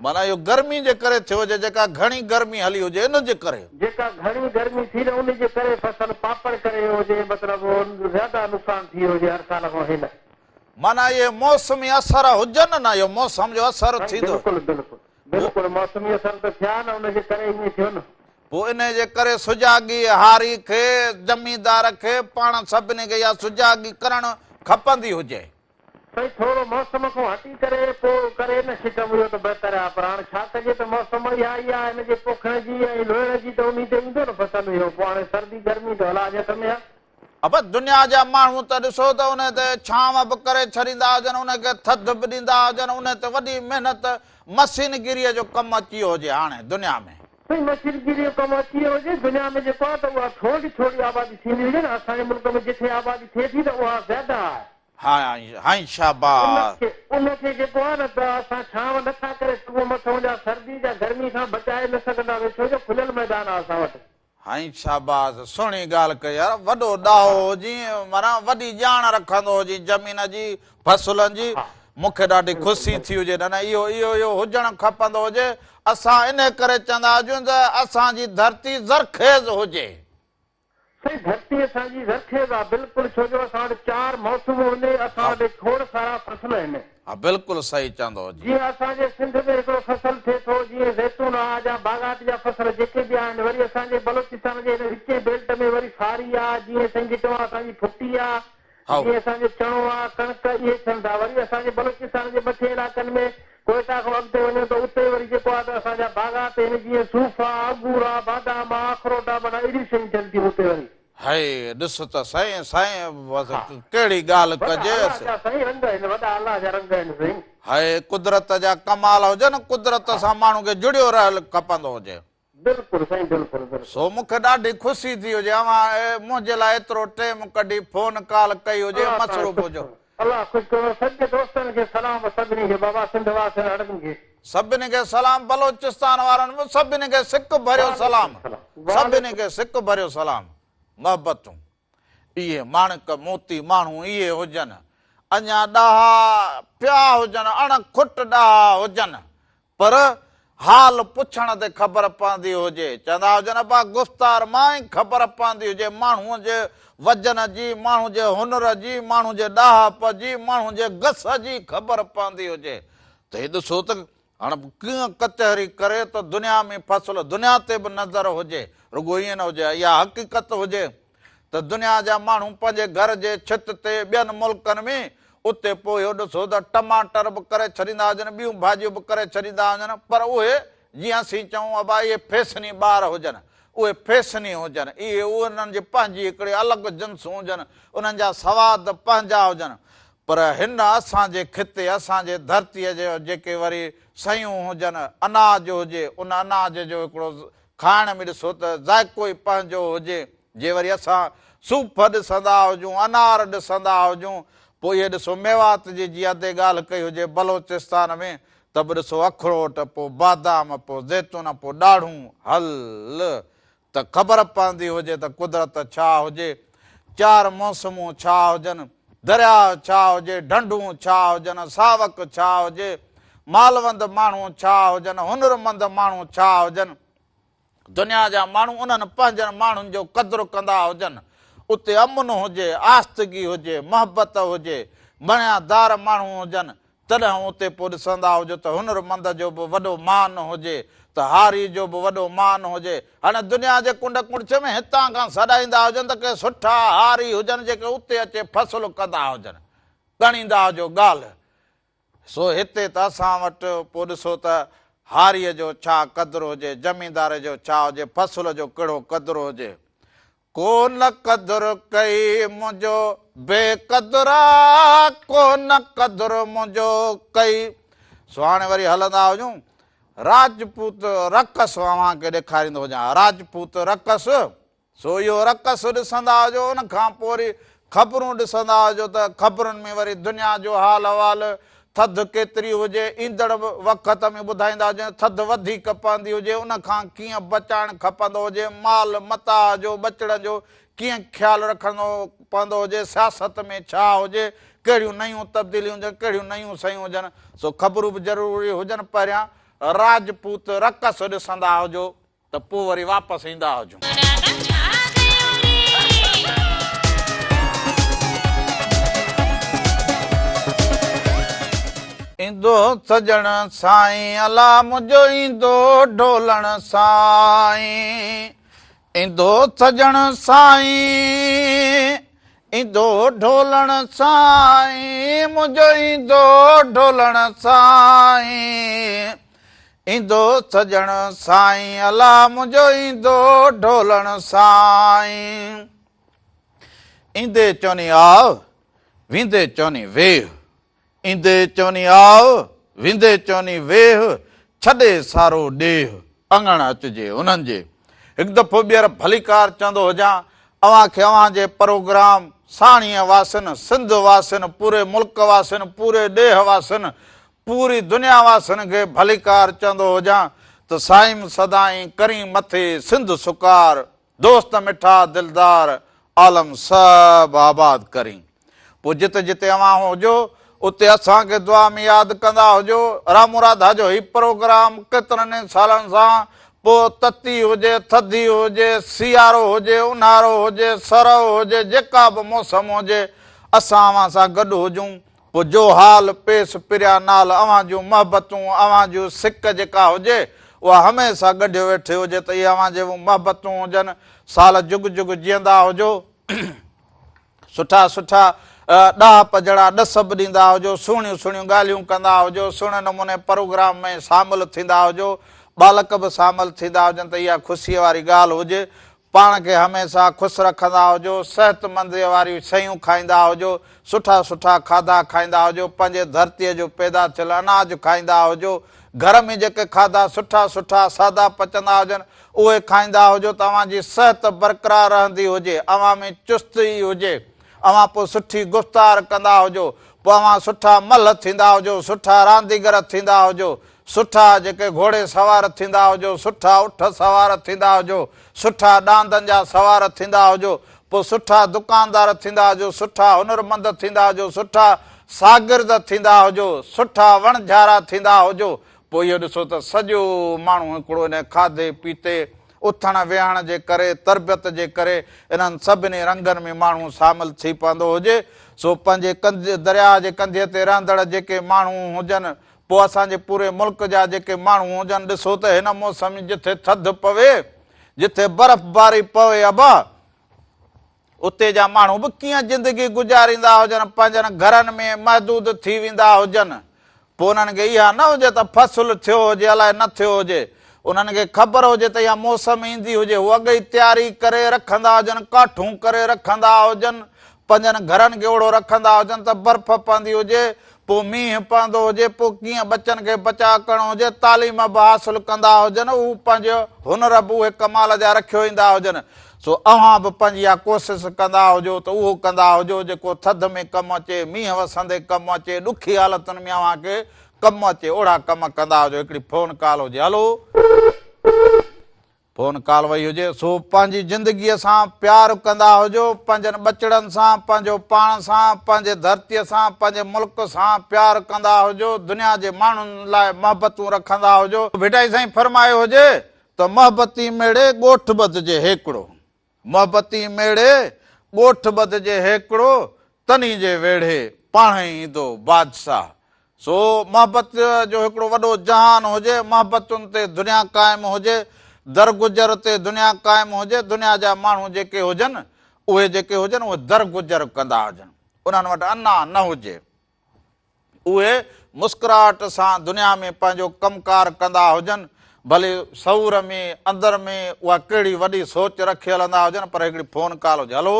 معنيٰ اهو گرمي جي ڪري ٿيو هجي جيڪا گهڻي گرمي هلي هجي ان جي ڪري. جيڪا گهڻي گرمي ٿي نه ان جي ڪري فصل پاپڙ ڪري ويو هجي مطلب زياده نقصان ٿي ويو هجي هر سال کان هيل. معنيٰ اهي موسمي اثر هجن نه اهو موسم جو اثر ٿيندو. بلڪل بلڪل بلڪل موسمي اثر ته ٿيا نه ان جي ڪري ائين ٿيو نه. پوء انهيء جي ڪري سجاڳي هاري کي، زميندار کي، پاڻ سڀني کي اها سجاڳي ڪرڻ کپندي هجي. سائين ٿورو موسم کان هٽي ڪري پوء ڪري نه شڪم اهو ته بهتر آ پر هاڻ ڇا ڪجي ته موسم اها ئي آ هن جي پوکڻ جي ۽ لوئڻ جي ته انهي تي ايندو نه فصل اهو پوء هاڻي سردي گرمي ته الله جي هٿ ۾ آ. ابا دنيا جا ماڻهو ته ڏسو ته انهي تي ڇانو به ڪري ڇڏيندا هجن انهي کي ٿڌ به ڏيندا هجن انهي تي وڏي محنت مشينگيريء جو ڪم اچي ويو هجي هاڻي دنيا ۾. سائين مشينگيريء جو ڪم اچي ويو هجي دنيا ۾ جيڪو آ ته اها ٿورڙي ٿورڙي آبادي ٿيندي هجي نه اسان جي ملڪ ۾ جٿي آبادي ٿئي ٿي ته اها زياده آهي. هائين شاباس. ان کي جيڪو آهي نه ته اسان ڇانو نه ٿا ڪري سگهون مٿئون جا سردي جا گرمي کان بچائي نه سگهنداسين ڇو جو کليل ميدان آهي اسان وٽ. هائين شاباس سهڻي ڳالهه ڪئي يار وڏو ڏاهو هجين معنيٰ وڏي ڄاڻ رکندو هجين زمين جي فصلن جي مون کي ڏاڍي خوشي ٿي هجي نه نه اهو اهو اهو هجڻ کپندو هجي اسان انهي ڪري چوندا هجون ته اسان جي ڌرتي زرخيز هجي. سائين ڌرتي اسان جي زرخيز آ بلڪل ڇو جو اسان وٽ چار موسمون آهن اسان وٽ کوڙ سارا فصل آهن. ها بلڪل صحيح چوندو هجي. جيئن اسان جي سنڌ ۾ هڪڙو فصل ٿئي ٿو جيئن زيتون آ جا باغات جا فصل جيڪي به آهن وري اسان جي بلوچستان جي هن وچين بيلٽ ۾ وري ساري آ جيئن سائين جي چوان اسان جي ڦٽي آ هائو. جيئن اسان جو چڻو آ ڪڻڪ اهي ٿين ٿا وري اسان جي بلوچستان جي مٿين علائقن ۾ ڪوئيٽا کان اڳتي وڃو ته اتي وري جيڪو آ ته اسان جا باغات آهن جيئن صوف آ، انگور آ، بادام آ، اخروٽ آ معنيٰ اهڙيون شيون ٿين ٿيون اتي وري. هي ڏس ته سائين سائين بس ها. ڪهڙي ڳالهه وڏا الله ڪجيس. جا سائين رنگ آهن وڏا الله جا رنگ آهن سائين. هي قدرت جا ڪمال هجن قدرت ها. سان ماڻهو کي جڙيو رهيل کپندو هجي. بلڪل سائين بلڪل بلڪل. سو مون کي ڏاڍي خوشي ٿي هجي اوهان منهنجي لاء ايترو ٽيم ڪڍي فون ڪال ڪئي هجي الله تعالي مصروف خوش هجو. ڪندو. الله خوش ڪندو سڄي دوستن کي سلام سڀني کي بابا سنڌ واسين هڙني کي. سڀني کي سلام بلوچستان وارن به سڀني کي سڪ ڀريو وعليڪم سلام سلام سڀني وعليڪم. کي سڪ ڀريو سلام محبتون اهي ماڻڪ موتي ماڻهو اهي هجن اڃا ڏاها پيا هجن اڻ کٽ ڏاها هجن پر حال پڇڻ تي خبر پوندي هجي. چوندا هجن ابا گفتار مان ئي خبر پوندي هجي ماڻهوء جي وزن جي، ماڻهو جي هنر جي، ماڻهو جي ڏاهپ جي، ماڻهو جي گس جي خبر پوندي هجي ته هي ڏسو ته هاڻ ڪيئن ڪچهري ڪري ته دنيا ۾ فصل دنيا تي به نظر هجي رڳو ائين نه هجي اها حقيقت هجي ته دنيا جا ماڻهو پنهنجي گهر جي ڇت تي ٻين ملڪن ۾ اتي پوء اهو ڏسو ته ٽماٽر به ڪري ڇڏيندا هجن ٻيون ڀاڄيون به ڪري ڇڏيندا هجن پر اهي جيئن اسين چئون ابا اهي فيشني ٻار هجن اهي فيشني هجن اهي انهن جي پنهنجي هڪڙي الڳ جنس هجن انهن جا سواد پنهنجا هجن پر هن اسان جي خطي اسان جي ڌرتيء جي جيڪي وري سيون هجن اناج هجي ان اناج جو هڪڙو کائڻ ۾ ڏسو ته ذائقو ئي پنهنجو هجي. جي وري اسان صوف ڏسندا هجون، انار ڏسندا هجون، پوء اهي ڏسو ميوات جي جي ادي ڳالهه ڪئي هجي بلوچستان ۾ ته به ڏسو اکروٽ، پوء بادام، پوء زيتون، پوء ڏاڙهون، هل ته خبر پوندي هجي ته قدرت ڇا هجي، چار موسمون ڇا هجن، درياء ڇا هجي، ڍنڍون ڇا هجن، ساوڪ ڇا هجي، مالوند ماڻهو ڇا هجن، هنرمند ماڻهو ڇا هجن. دنيا جا ماڻهو انهن پنهنجن ماڻهن جو قدر ڪندا هجن، اتي امن هجي، آستگي هجي، محبت هجي، مڻيادار ماڻهو هجن، تڏهن اتي پوء ڏسندا هجو ته هنرمند جو به وڏو مان هجي ته هاري جو به وڏو مان هجي. هاڻي دنيا جي ڪنڊ ڪڙڇ ۾ هتان کان سڏائيندا هجن ته ڪي سٺا هاري هجن جيڪي اتي اچي فصل ڪندا هجن. ڳڻيندا هجو ڳالهه. سو هتي ته اسان وٽ پوء ڏسو ته هاريء جو ڇا قدر هجي، زميندار جو ڇا هجي، فصل جو ڪهڙو قدر هجي. ڪو نه قدر ڪئي منهنجو بي قدرا، ڪو نه قدر منهنجو ڪئي. سو هاڻي وري هلندا هجون. راجپوت رقص اوهان کي ڏيکاريندو هجان. راجپوت رقص. سو اهو رقص ڏسندا هجو ان کان پوء وري خبرون ڏسندا هجو ته خبرن ۾ وري دنيا جو حال احوال ٿڌ ڪيتري هجي ايندڙ وقت ۾ ٻڌائيندا هجن ٿڌ وڌيڪ پوندي هجي ان کان ڪيئن بچائڻ کپندو هجي مال متاع جو ٻچڙن جو ڪيئن خيال رکڻو پوندو هجي سياست ۾ ڇا هجي ڪهڙيون نيون تبديليون هجن ڪهڙيون نيون شيون هجن سو خبرون به ضروري هجن پهريان راجپوت رقص ڏسندا هجو ته پوء وري واپس ايندا هجون. ايندو سڄڻ سائين الا منهنجو ايندو ڍولڻ سائين ايندو سڄڻ سائين ايندو ڍولڻ سائين منهنجو ايندو ڍولڻ سائين ايندو سڄڻ سائين الا منهنجو ايندو ڍولڻ سائين. ايندي چوني آء ويندي چوني ويهه ايندي چوني آء ويندي چوني ويهه ڇڏي سارو ڏيهه اڱڻ اچجي انهن جي. هڪ دفعو ٻيهر ڀليڪار چوندو هجان اوهان کي اوهان جي پروگرام ساڻيهه واسين سنڌ واسين پوري ملڪ واسين پوري ڏيهه واسين پوري دنيا واسين کي ڀليڪار چوندو هجان ته سائين سدائين ڪرين مٿي سنڌ سڪار دوست مٺا دلدار عالم سڀ آباد ڪرين پوء جتي جتي اوهان هجو اتي اسان کي دعا ۾ ياد ڪندا هجو رامو راڌا جو هي پروگرام ڪيترن ئي سالن سان پوء تتي هجي، ٿڌي هجي، سيارو هجي، اونهارو هجي، سرء هجي، جيڪا به موسم هجي، اسان اوهان سان گڏ هجون. پوء جو حال پيس پريان نال اوهان جون محبتون، اوهان جون سڪ جيڪا هجي، اها هميشه ڳنڍيو ويٺي هجي ته اهي اوهان جون محبتون هجن. سال جڳ جڳ جيئندا هجو. سٺا سٺا ڏاهپ جهڙا ڏس به ڏيندا هجو، سهڻيون سهڻيون ڳالهيون ڪندا هجو، سهڻي نموني پروگرام ۾ شامل ٿيندا هجو، ٻالڪ به شامل ٿيندا هجن ته اها خوشيء واري ڳالهه هجي. پاڻ کي هميشه خوش رکندا هجو، صحتمنديء واريون شيون کائيندا هجو، سٺا سٺا کاڌا کائيندا هجو، پنهنجي ڌرتيء جو پيدا ٿيل اناج کائيندا هجو، گهر ۾ جيڪي کاڌا سٺا سٺا سادا پچندا هجن، اهي کائيندا هجو ته اوهان جي صحت برقرار رهندي هجي، اوهان ۾ چستي هجي، اوهان پوء سٺي گفتار ڪندا هجو، پوء اوهان سٺا ملهه ٿيندا هجو، سٺا رانديگر ٿيندا هجو، سٺا جيڪي گهوڙي سوار ٿيندا هجو، سٺا اٺ سوار ٿيندا هجو، سٺا ڏاندن جا سوار ٿيندا هجو، پوء سٺا دڪاندار ٿيندا هجو، سٺا هنرمند ٿيندا هجو، سٺا شاگرد ٿيندا هجو، سٺا وڻجارا ٿيندا هجو، پوء اهو ڏسو ته سڄو ماڻهو هڪڙو انهيء کاڌي پيتي، اٿڻ ويهڻ جي ڪري، تربيت جي ڪري، انهن سڀني رنگن ۾ ماڻهو شامل ٿي پوندو هجي. سو پنهنجي ڪنڌ درياهه جي ڪنڌيء تي رهندڙ جيڪي ماڻهو هجن، پوء اسان جي پوري ملڪ جا جيڪي ماڻهو هجن، ڏسو ته هن موسم ۾ جٿي ٿڌ پوي، جٿي برفباري پوي ابا! اتي جا ماڻهو به ڪيئن زندگي گذاريندا هجن، پنهنجن گهرن ۾ محدود ٿي ويندا هجن. پوء انهن کي اها نه هجي ته فصل ٿيو هجي الائي نه ٿيو هجي. انهن کي خبر هجي ته اها موسم ايندي هجي، هو اڳ ئي تياري ڪري رکندا هجن، ڪاٺون ڪري رکندا هجن، پنهنجن گهرن کي اوڙو رکندا هجن ته برف پوندي هجي، پوء مينهن پوندو هجي، پوء ڪيئن ٻچن کي بچاء ڪرڻو هجي، تعليم به حاصل ڪندا هجن، هو پنهنجو هنر به اهي ڪمال جا رکيو ايندا هجن، سو اوهان به پنهنجي اها ڪوشش ڪندا هجو ته اهو ڪندا هجو جيڪو ٿڌ ۾ ڪم اچي، مينهن وسندي ڪم اچي، ڏکي حالتن ۾ اوهان کي ڪم اچي، اوڙا ڪم ڪندا هجو. هڪڙي فون ڪال هجي، هلو. فون ڪال وئي هجي سو پنهنجي زندگيء سان پيار ڪندا هجو، پنهنجن ٻچڙن سان، پنهنجو پاڻ سان، پنهنجي ڌرتيء سان، پنهنجي ملڪ سان پيار ڪندا هجو، دنيا جي ماڻهن لاء محبتون رکندا هجو. ڀٽائي سائين فرمايو هجي ته محبتي ميڙي ڳوٺ ٻڌجي هيڪڙو. محبتي ميڙي ڳوٺ ٻڌجي هيڪڙو، تني جي ويڙهي پاڻهي ايندو بادشاهه. سو محبت جو هڪڙو وڏو جهان هجي، محبتن تي دنيا قائم هجي، درگذر تي دنيا قائم هجي، دنيا جا ماڻهو جيڪي هجن، اهي جيڪي هجن اهي درگذر ڪندا هجن، انهن وٽ انا نه هجي. اهي مسڪراهٽ سان دنيا ۾ پنهنجو ڪم ڪار ڪندا هجن، ڀلي شعور ۾ اندر ۾ اها ڪهڙي وڏي سوچ رکي هلندا هجن پر هڪڙي فون ڪال هجي. هلو.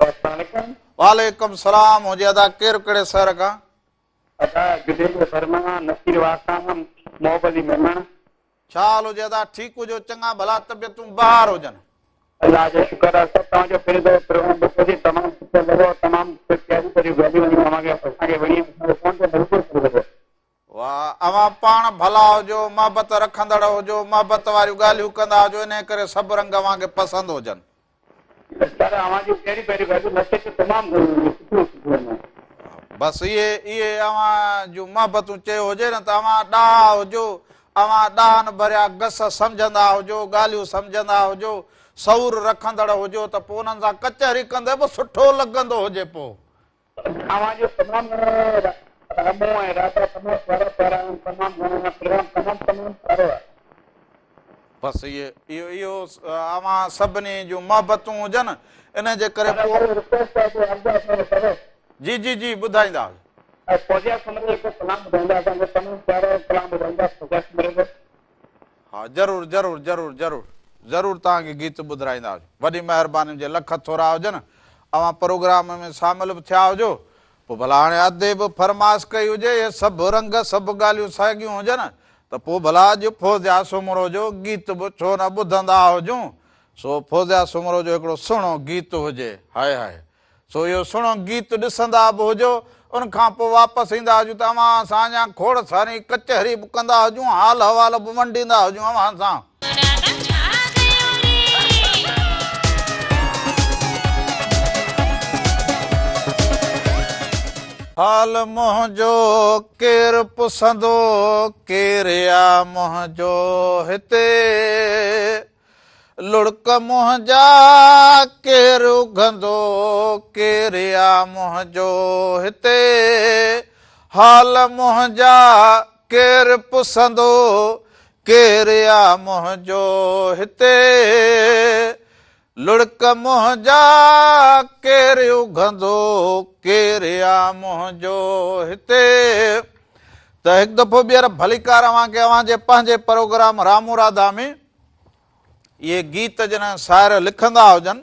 السلام عليڪم. وعليڪم السلام هجي ادا ڪير ڪهڙي شهر کان؟ ادا جنيد ورما نصير واسان محب علي ميمڻ. ڇا حال هجي ادا ٺيڪ هجو چڱا ڀلا طبيعتون بهار هجن. الله جو شڪر آهي سر توهان جو پهريون دفعو پروگرام ڏٺو سين تمام سٺو لڳو تمام پياريون پياريون ڳالهيون ويون اوهان کي اسان کي وڻي اسان کي فون تي بلڪل سٺو لڳو. واه اوهان پاڻ ڀلا هجو محبت رکندڙ هجو محبت واريون ڳالهيون ڪندا هجو انهي ڪري سڀ رنگ اوهان کي پسند هجن. سر اوهان جون پهريون پهريون ڳالهيون نصيحتون تمام سٺيون سٺيون هيون. بس اهي اهي اوهان جون محبتون چيو هجي نه ته اوهان ڏاها هجو اوهان ڏاهن ڀريا گس سمجهندا هجو ڳالهيون سمجهندا هجو شعور رکندڙ هجو ته پوء انهن سان ڪچهري ڪندي به سٺو لڳندو هجي پوء. اوهان جو تمام گهڻو رحمو ۽ راتا تمام پيارا پيارا آهن تمام گهڻو پروگرام تمام تمام پيارو آهي. بس اهي اهو اهو اوهان سڀني جون محبتون هجن انهي جي ڪري پوء. رڪويسٽ آهي عرض آهي اسان کي سر. جي جي جي ٻڌائيندا. فوزيا سومرو جو هڪ ڪلام ٻڌائيندا اسان کي تمام پيارو ڪلام ٻڌائيندا فوزيا سومرو جو. ها ضرور ضرور ضرور ضرور ضرور توهان کي گيت ٻڌرائيندا وڏي مهرباني هجي لک ٿورا هجن اوهان پروگرام ۾ شامل به ٿيا هجو پوء ڀلا هاڻي ادي به فرمائش ڪئي هجي اهي سڀ رنگ سڀ ڳالهيون ساڳيون هجن ته پوء ڀلا اڄ فوزيا سومرو جو گيت به ڇو نه ٻڌندا هجون سو فوزيا سومرو جو هڪڙو سهڻو گيت هجي هاء هاء سو اهو سهڻو گيت ڏسندا به هجو، ان کان پوء واپس ايندا هجون ته اوهان سان اڃا کوڙ ساري ڪچهري به ڪندا هجون، حال احوال به ونڊيندا هجون اوهان سان. حال منهنجو ڪير پسندو، ڪير آ منهنجو هتي. لڙڪ منهنجا ڪير اگهندو، ڪير آ منهنجو هتي. حال منهنجا ڪير پسندو، ڪير آ منهنجو هتي. لڙڪ منهنجا ڪير اگهندو، ڪير آ منهنجو هتي. ته هڪ دفعو ٻيهر ڀليڪار اوهان کي اوهان جي پنهنجي پروگرام رامو راڌا ۾. اهي گيت جڏهن شاعر لکندا هجن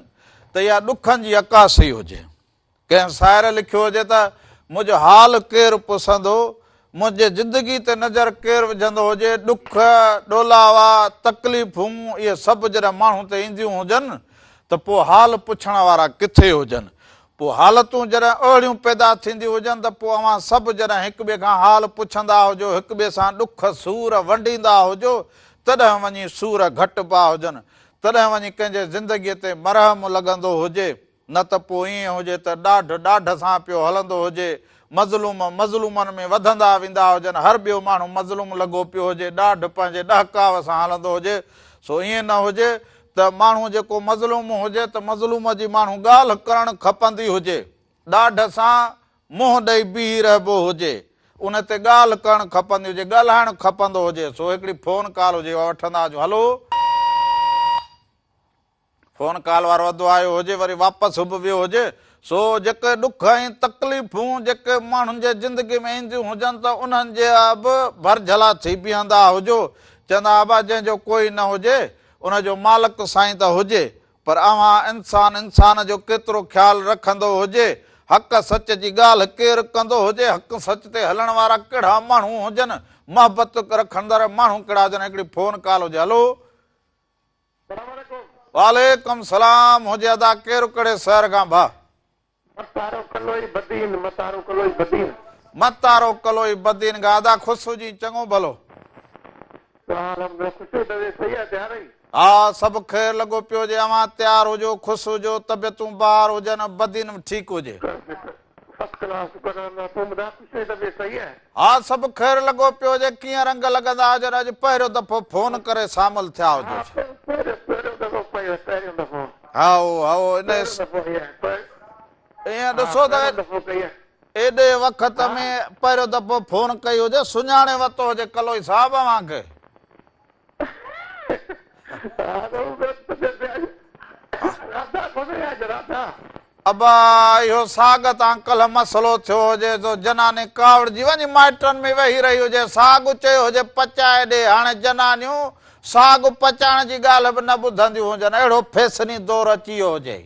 ته اها ڏکن جي عڪاسي هجي. ڪنهن شاعر لکيو هجي ته منهنجو حال ڪير پسندو، منهنجي زندگي تي نظر ڪير وجهندو هجي، ڏک، ڏولاوا، تڪليفون اهي سڀ جڏهن ماڻهو تي اينديون هجن ته پوء حال پڇڻ وارا ڪٿي هجن. پوء حالتون جڏهن اهڙيون پيدا ٿينديون هجن ته پوء اوهان سڀ جڏهن هڪ ٻئي کان حال پڇندا هجو، هڪ ٻئي سان ڏک سور ونڊيندا هجو تڏهن وڃي سور گهٽبا هجن، تڏهن وڃي ڪنهن جي زندگيء تي مرهم لڳندو هجي، نه ته پوء ائين هجي ته ڏاڍ ڏاڍ سان پيو هلندو هجي، مظلوم مظلومن ۾ وڌندا ويندا هجن، هر ٻيو ماڻهو مظلوم لڳو پيو هجي، ڏاڍ پنهنجي ڏهڪاء سان هلندو هجي، سو ائين نه هجي ته ماڻهو جيڪو مظلوم هجي ته مظلوم جي ماڻهو ڳالهه ڪرڻ کپندي هجي. ڏاڍ سان منهن ڏئي بيهي رهبو هجي، ان تي ڳالهه ڪرڻ کپندي هجي، ڳالهائڻ کپندو هجي، سو هڪڙي فون ڪال هجي اها وٺندا هجون، هلو! فون ڪال وارو اڌو آيو هجي وري واپس به ويو هجي، سو جيڪي ڏک ۽ تڪليفون جيڪي ماڻهن جي زندگي ۾ اينديون هجن ته انهن جي به ڀرجهلا ٿي بيهندا هجو، چوندا ابا جنهن جو ڪوئي نه هجي، ان جو مالڪ سائين ته هجي، پر اوهان انسان انسان جو ڪيترو خيال رکندو هجي، حق سچ جي ڳالهه ڪير ڪندو هجي، حق سچ تي هلڻ وارا ڪهڙا ماڻهو هجن، محبت رکندڙ ماڻهو ڪهڙا هجن، هڪڙي فون ڪال هجي هلو. سلام عليڪم. وعليڪم سلام هجي ادا ڪير ڪهڙي شهر کان ڀا. متارو ڪلوئي بدين متارو ڪلوئي بدين. متارو ڪلوئي بدين کان ادا خوش هجين چڱو ڀلو. الحمدلله خوش طبيعت صحيح آ تيار آهين. ها سڀ خير لڳو پيو هجي اوهان تيار هجو خوش هجو طبيعتون بهار هجن بدين به ٺيڪ هجي. فرسٽ ڪلاس شڪر الله تون ٻڌاء خوش آهين طبيعت صحيح آهي. ها سڀ خير لڳو پيو هجي ڪيئن رنگ لڳندا هجن اڄ پهريون دفعو فون ڪري شامل ٿيا هجو. ها پهريون دفعو پهريون دفعو. هائو هائو ان ائين ڏسو ته ايڏي وقت ۾ پهريون دفعو فون ڪئي هجي سڃاڻي ورتو هجي ڪلوئي صاحب اوهان کي. ابا اهو ساڳ تان ڪلهه مسئلو ٿيو هجي سو جناني ڪاوڙجي وڃي مائٽن ۾ ويهي رهي هجي ساڳ چيو هجي پچائي ڏي هاڻي جنانيون ساڳ پچائڻ جي ڳالهه به نه ٻڌنديون هجن، اهڙو فيشني دور اچي ويو هجي.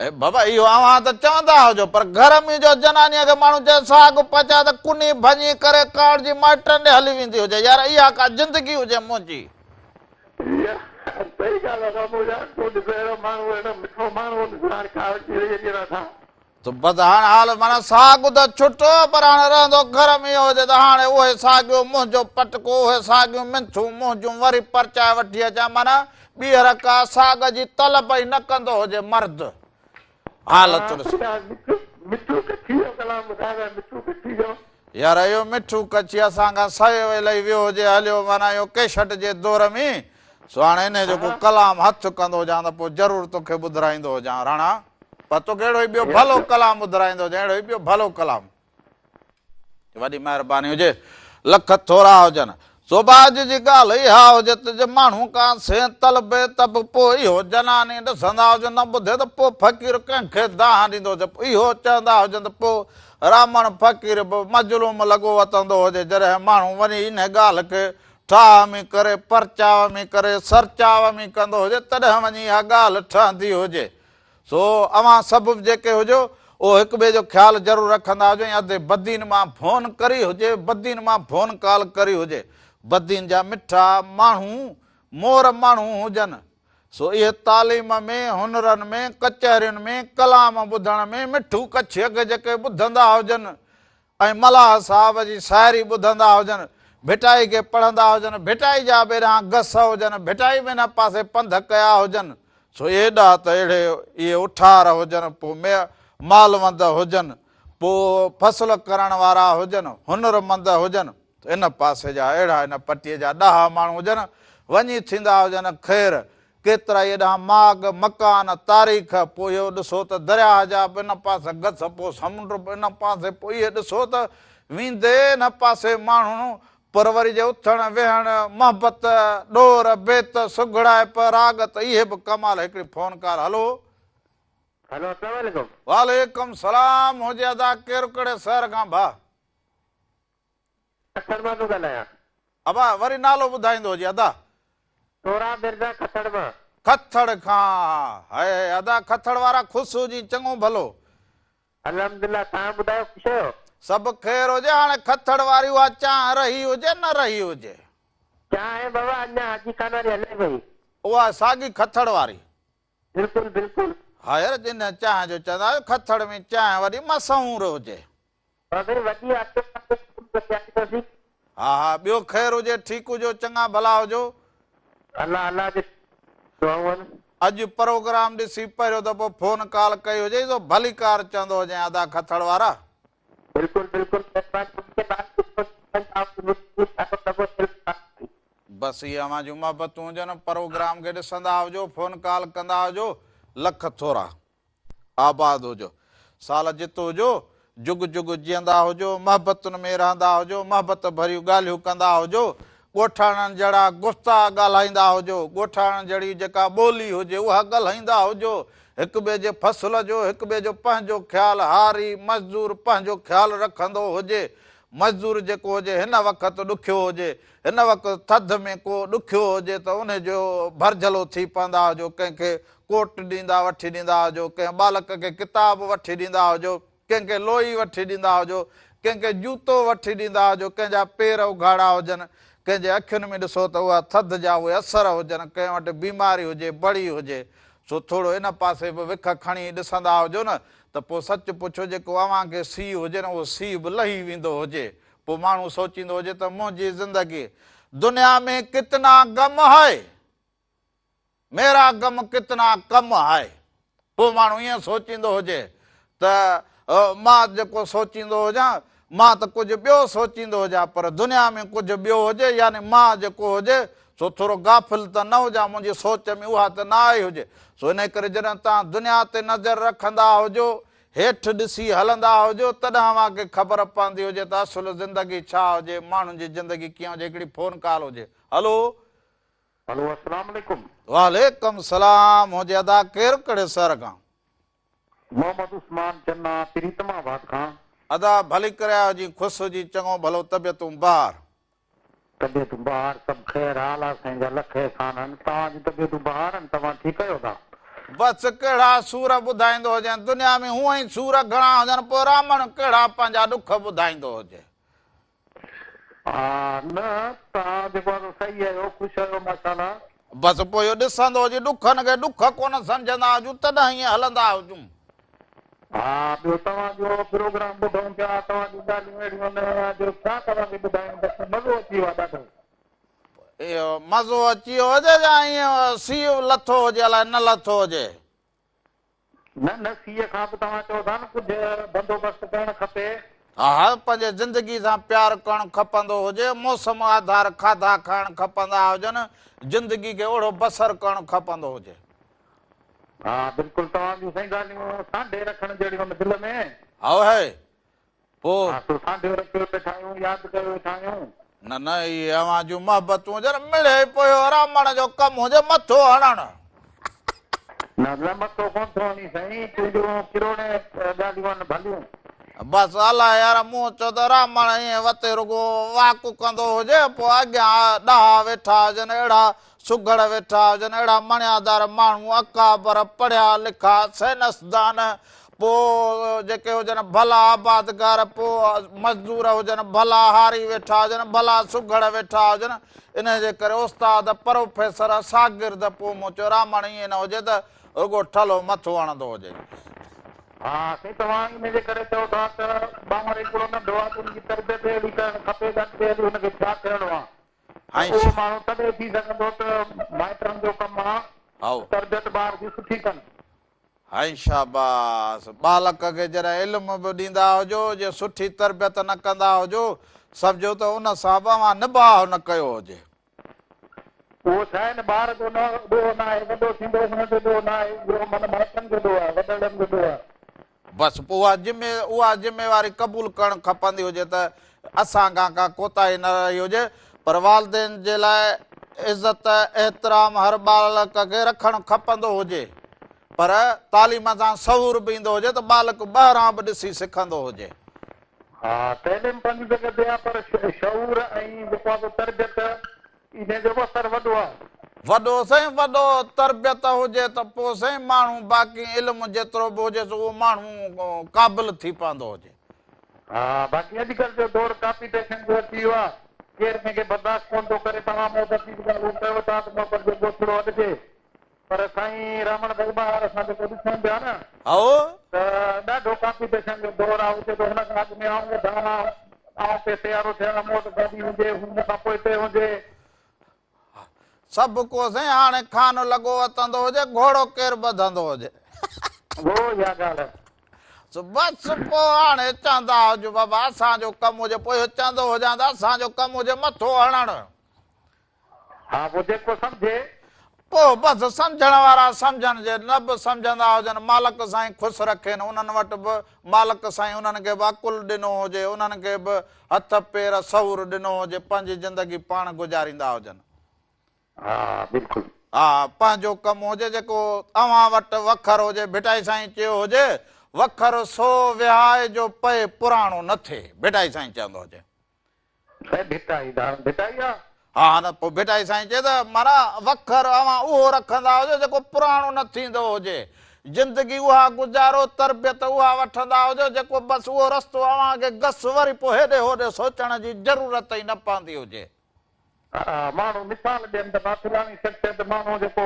اي بابا اهو اوهان ته چوندا هجو پر گهر ۾ جو جنانيء کي ماڻهو چئي ساڳ پچاء ته ڪني ڀڃي ڪري ڪاوڙجي مائٽن ڏي هلي ويندي هجي يار اها ڪا زندگي هجي منهنجي. ته بس هاڻ حال معنيٰ ساڳ ته ڇٽو پر هاڻ رهندو گهر ۾ اهو هجي ته هاڻي اهي ساڳيو منهنجو پٽڪو اهي ساڳيون منٿون منهنجون وري پرچائي وٺي اچان معنيٰ ٻيهر ڪا ساڳ جي طلب ئي نه ڪندو هجي مرد حالت ڏس. يار اهو مٺو ڪڇي اسان کان سويو الئي ويو هجي هليو معنيٰ اهو ڪيشٽ جي دور ۾ سو هاڻي انهي جو ڪو ڪلام هٿ ڪندو هجان ته پوء ضرور توکي ٻڌرائيندو هجان راڻا. پر توکي اهڙو ئي ٻيو ڀلو ڪلام ٻڌرائيندو هجان، اهڙو ئي ٻيو ڀلو ڪلام. وڏي مهرباني هجي، لک ٿورا هجن. سو اڄ جي ڳالهه اها هجي ته جي ماڻهو ڪا سين طلبي ته به پوء اهو جناني ڏسندا هجن نه ٻڌي ته پوء فقير ڪنهن کي دانهن ڏيندو هجي، پوء اهو چوندا هجن ته پوء رامڻ فقير به مظلوم لڳو وتندو هجي، جڏهن ماڻهو وڃي انهي ڳالهه کي ٺاهه ۾ ڪري، پرچاء ۾ ڪري، سرچاء ۾ ڪندو هجي، تڏهن وڃي اها ڳالهه ٺهندي هجي. سو اوهان سڀ به جيڪي هجو، اهو هڪ ٻئي جو خيال ضرور رکندا هجو ۽ ادي بدين مان فون ڪري هجي، بدين مان فون ڪال ڪري هجي. بدين جا مٺا ماڻهو، مور ماڻهو هجن. سو اهي تعليم ۾، هنرن ۾، ڪچهرين ۾، ڪلام ٻڌڻ ۾، مٺو ڪڇيء کي جيڪي ٻڌندا هجن، ۽ ملاح صاحب جي شاعري ٻڌندا هجن، ڀٽائي کي پڙهندا هجن، ڀٽائي جا به ايڏانهن گس هجن، ڀٽائي به ان پاسي پنڌ ڪيا هجن، سو ايڏا ته اهڙي اهي اٺار هجن، پوء مالوند هجن، پوء فصل ڪرڻ وارا هجن، هنرمند هجن، ته ان پاسي جا اهڙا ان پٽيء جا ڏاها ماڻهو هجن، وڃي ٿيندا هجن خير، ڪيترائي ايڏانهن ماڳ، مڪان، تاريخ، پوء اهو ڏسو ته درياهه جا به ان پاسي گس، پوء سمنڊ به ان پاسي، پوء اهي ڏسو ته ويندي ان پاسي ماڻهو پر وري جي اٿڻ، ويهڻ، محبت، ڏور، بيت، سگهڙائپ، راڳ ته اهي به ڪمال، هڪڙي فون ڪال هلو. هلو اسلام عليڪم. وعليڪم سلام هجي ادا ڪير ڪهڙي شهر کان ڀاء. کٿڙ مان ٿو ڳالهايان. ابا وري نالو ٻڌائيندو هجي ادا. سهراب مرزا کٿڙ مان. کٿڙ کان هاء ادا کٿڙ وارا خوش هجين چڱو ڀلو. الحمدلله توهان ٻڌايو خوش آهيو. سڀ خير هجي هاڻي کٿڙ واري اها چانهه رهي هجي نه رهي هجي. چانهه بابا اڃا حاجي خان واري هلي پئي. اها ساڳي کٿڙ واري. بلڪل بلڪل. ها يار جنھن چانهه جو چوندا آهيو کٿڙ ۾ چانهه وڏي مشهور هجي. ها سائين وڏي آتو پيارينداسين. ها ها ٻيو خير هجي ٺيڪ هجو چڱا ڀلا هجو. الله الله جي دعائون آهن. اڄ پروگرام ڏسي پهريون دفعو فون ڪال ڪئي هجئي سو ڀليڪار چوندو هجين ادا کٿڙ وارا. بلڪل بلڪل مهرباني مونکي بس اهي اوهان جون محبتون هجن پروگرام کي ڏسندا هجو فون ڪال ڪندا هجو لک ٿورا آباد هجو سال جت هجو جگ جگ جيئندا هجو محبتن ۾ رهندا هجو محبت ڀريون ڳالهيون ڪندا هجو ڳوٺاڻن جهڙا گفتا ڳالهائيندا هجو ڳوٺاڻن جهڙي جيڪا ٻولي هجي اها ڳالهائيندا هجو هڪ ٻئي جي فصل جو هڪ ٻئي جو پنهنجو خيال هاري مزدور پنهنجو خيال رکندو هجي مزدور جيڪو هجي هن وقت ڏکيو هجي هن وقت ٿڌ ۾ ڪو ڏکيو هجي ته انهي جو ڀرجهلو ٿي پوندا هجو، ڪنهن کي ڪوٽ ڏيندا وٺي ڏيندا هجو، ڪنهن ٻالڪ کي ڪتاب وٺي ڏيندا هجو، ڪنهن کي لوئي وٺي ڏيندا هجو، ڪنهن کي جوتو وٺي ڏيندا هجو، ڪنهن جا پير اگهاڙا هجن، ڪنهن جي اکين ۾ ڏسو ته اها ٿڌ جا اهي اثر هجن، ڪنهن وٽ بيماري هجي، بڙي هجي، سو ٿورو ان پاسي به وک کڻي ڏسندا هجو نه ته پوء سچ پڇو جيڪو اوهان کي سيء هجي نه اهو سيء به لهي ويندو هجي. پوء ماڻهو سوچيندو هجي ته منهنجي زندگي دنيا ۾ ڪتنا غم هي، ميرا غم ڪتنا ڪم هي. پوء ماڻهو ائين سوچيندو هجي ته مان جيڪو سوچيندو هجان، مان ته ڪجهه ٻيو سوچيندو هجان پر دنيا ۾ ڪجهه ٻيو هجي يعني مان جيڪو هجي سو ٿورو غافل ته نه هجان، منهنجي سوچ ۾ اها ته نه آئي هجي. سو انهي ڪري جڏهن توهان دنيا تي نظر رکندا هجو هيٺ ڏسي هلندا هجو تڏهن اوهان کي خبر پوندي هجي ته اصل زندگي ڇا هجي ماڻهن جي زندگي ڪيئن هجي هڪڙي فون ڪال هجي هلو. هلو السلام عليڪم. وعليڪم سلام هجي ادا ڪير ڪهڙي شهر کان. محمد عثمان چنا پريتم آباد کان. ادا ڀلي ڪري آيو جي خوش هجي چڱو ڀلو طبيعتون بهار. طبيعتون بهار سڀ خير حال آ سائين جا لک احسان آهن توهان جون طبيعتون بهار آهن توهان ٺيڪ آهيو ادا. بس ڪهڙا سور ٻڌائيندو هجين دنيا ۾ هونئن ئي سور گهڻا هجن پوء رامڻ ڪهڙا پنهنجا ڏک ٻڌائيندو هجي. ها نه توهان جيڪو آ سو صحيح آهيو خوش آهيو ماشاءالله. بس پوء اهو ڏسندو هجي ڏکن کي ڏک ڪونه سمجهندا هجون تڏهن ائين هلندا هجون. ها ٻيو توهان جو پروگرام ٻڌون پيا توهان جون ڳالهيون اهڙيون آهن جو ڇا توهان کي ٻڌايون بس مزو اچي ويو آهي ڏاڍو. اهو مزو اچي ويو هجي يا ائين سيء لٿو هجي الائي نه لٿو هجي. نه نه سيء کان به توهان چئو ٿا نه ڪجهه بندوبست ڪرڻ کپي. ها ها پنهنجي زندگي سان پيار ڪرڻ کپندو هجي موسم آڌار کاڌا کائڻ کپندا هجن زندگي کي اوڙو بسر ڪرڻ کپندو هجي. ها بلڪل توهان جون سائين ڳالهيون سانڍي رکڻ جهڙيون آهن دل ۾. هائو هي پوء. ها سو سانڍيو رکيو ويٺا آهيون ياد ڪيو ويٺا آهيون. نه نه اهي اوهان جون محبتون هجن مڙئي پوء رامڻ جو ڪم هجي مٿو هڻڻ. نه نه مٿو ڪونه ٿو هڻي سائين تنهنجون ڪروڙين ڳالهيون آهن ڀليون. بس الاء يار مون چيو ته رامڻ ائين وتي رڳو واڪ ڪندو هجي پوء اڳيان ڏاها ويٺا هجن اهڙا سگهڙ ويٺا هجن، اهڙا مڻيادار ماڻهو، اڪابر، پڙهيا لکا، سائنسدان، پوء جيڪي هجن ڀلا آبادگار، پوء مزدور هجن، ڀلا هاري ويٺا هجن، ڀلا سگهڙ ويٺا هجن، انهيء جي ڪري استاد، پروفيسر، شاگرد، پوء مون چيو رامڻ ائين نه هجي ته رڳو ٺلهو مٿو هڻندو هجي. ها سائين توهان ان جي ڪري چئو ٿا ته ٻار هڪڙو ننڍو آهي ته ان جي تربيت اهڙي ڪرڻ کپي ته اڳتي هلي ان کي ڇا ٿيڻو آهي. ۽ اهو ماڻهو تڏهن ٿي سگهندو ته مائٽن جو ڪم آ. هائو. تربيت ٻار جي سٺي ڪن. هائي شاباس! ٻالڪ کي جڏهن علم به ڏيندا هجو، جي سٺي تربيت نه ڪندا هجو، سمجهو ته ان سان به اوهان نباهه نه ڪيو هجي. اهو ڇا آهي نه ٻار جو نه ڏوهه نه آهي، وڏو ٿيندو ان جو ڏوهه نه آهي، اهو معنيٰ مائٽن جو ڏوهه آهي، وڏڙن جو ڏوهه آهي. بس پوء اها ذمي اها ذميواري قبول ڪرڻ کپندي هجي ته اسان کان ڪا ڪوتاهي نه رهي هجي پر والدين جي لاء عزت احترام هر ٻالڪ کي رکڻ کپندو هجي پر تعليم سان شعور به ايندو هجي ته ٻالڪ ٻاهران به ڏسي سکندو هجي. ها تعليم پنهنجي جڳهه تي آهي پر شعور ۽ جيڪو آهي سو تربيت انهي جو به اثر وڏو آهي. وڏو سائين وڏو تربيت هجي ته پوء سائين ماڻهو باقي علم جيترو به هجيس اهو ماڻهو قابل ٿي پوندو هجي. ها باقي اڄڪلهه جو دور ڪامپيٽيشن جو اچي ويو آهي ڪير ڪنهن کي برداشت ڪونه ٿو ڪري توهان محبتي جون ڳالهيون ڪيو ٿا ته محبت جو ڳوٿڙو اڏجي پر سائين رامڻ ڀائي ٻاهر اسان جيڪو ڏسون پيا نه هائو. ته ڏاڍو ڪامپيٽيشن جو دور آهي اتي ته هن کان اڳ ۾ آئون وڌان آئون پئسي وارو ٿيان مون وٽ گاڏي هجي هو مون کان پوئتي هجي. سڀ ڪو سائين هاڻي خان لڳو وتندو هجي گهوڙو ڪير ٻڌندو هجي. هو اها ڳالهه. سو بس پوء هاڻي چوندا هجو بابا اسان جو ڪم هجي پوء اهو چوندو هجان ته اسان جو ڪم هجي مٿو هڻڻ. ها پوء جيڪو سمجهي. پوء بس سمجهڻ وارا سمجهن جي نه به سمجهندا هجن مالڪ سائين خوش رکين انهن وٽ به مالڪ سائين انهن کي به عقل ڏنو هجي انهن کي به هٿ پير شعور ڏنو هجي پنهنجي زندگي پاڻ گذاريندا هجن. ها بلڪل. ها پنهنجو ڪم هجي جيڪو اوهان وٽ وکر هجي ڀٽائي سائين چيو هجي وکر سو وهائي جو پئي پراڻو نه ٿئي ڀٽائي سائين چوندو هجي. سائين ڀٽائي ڌارڻ ڀٽائي آ. ها نه پوء ڀٽائي سائين چئي ته معنيٰ وکر اوهان اهو رکندا هجو جيڪو پراڻو نه ٿيندو هجي. زندگي اها گذارو، تربيت اها وٺندا هجو جيڪو بس اهو رستو اوهان کي گس وري پوء هيڏي هوڏي سوچڻ جي ضرورت ئي نه پوندي هجي. ها ماڻهو مثال ڏين ته فلاڻي شخصيت ماڻهو جيڪو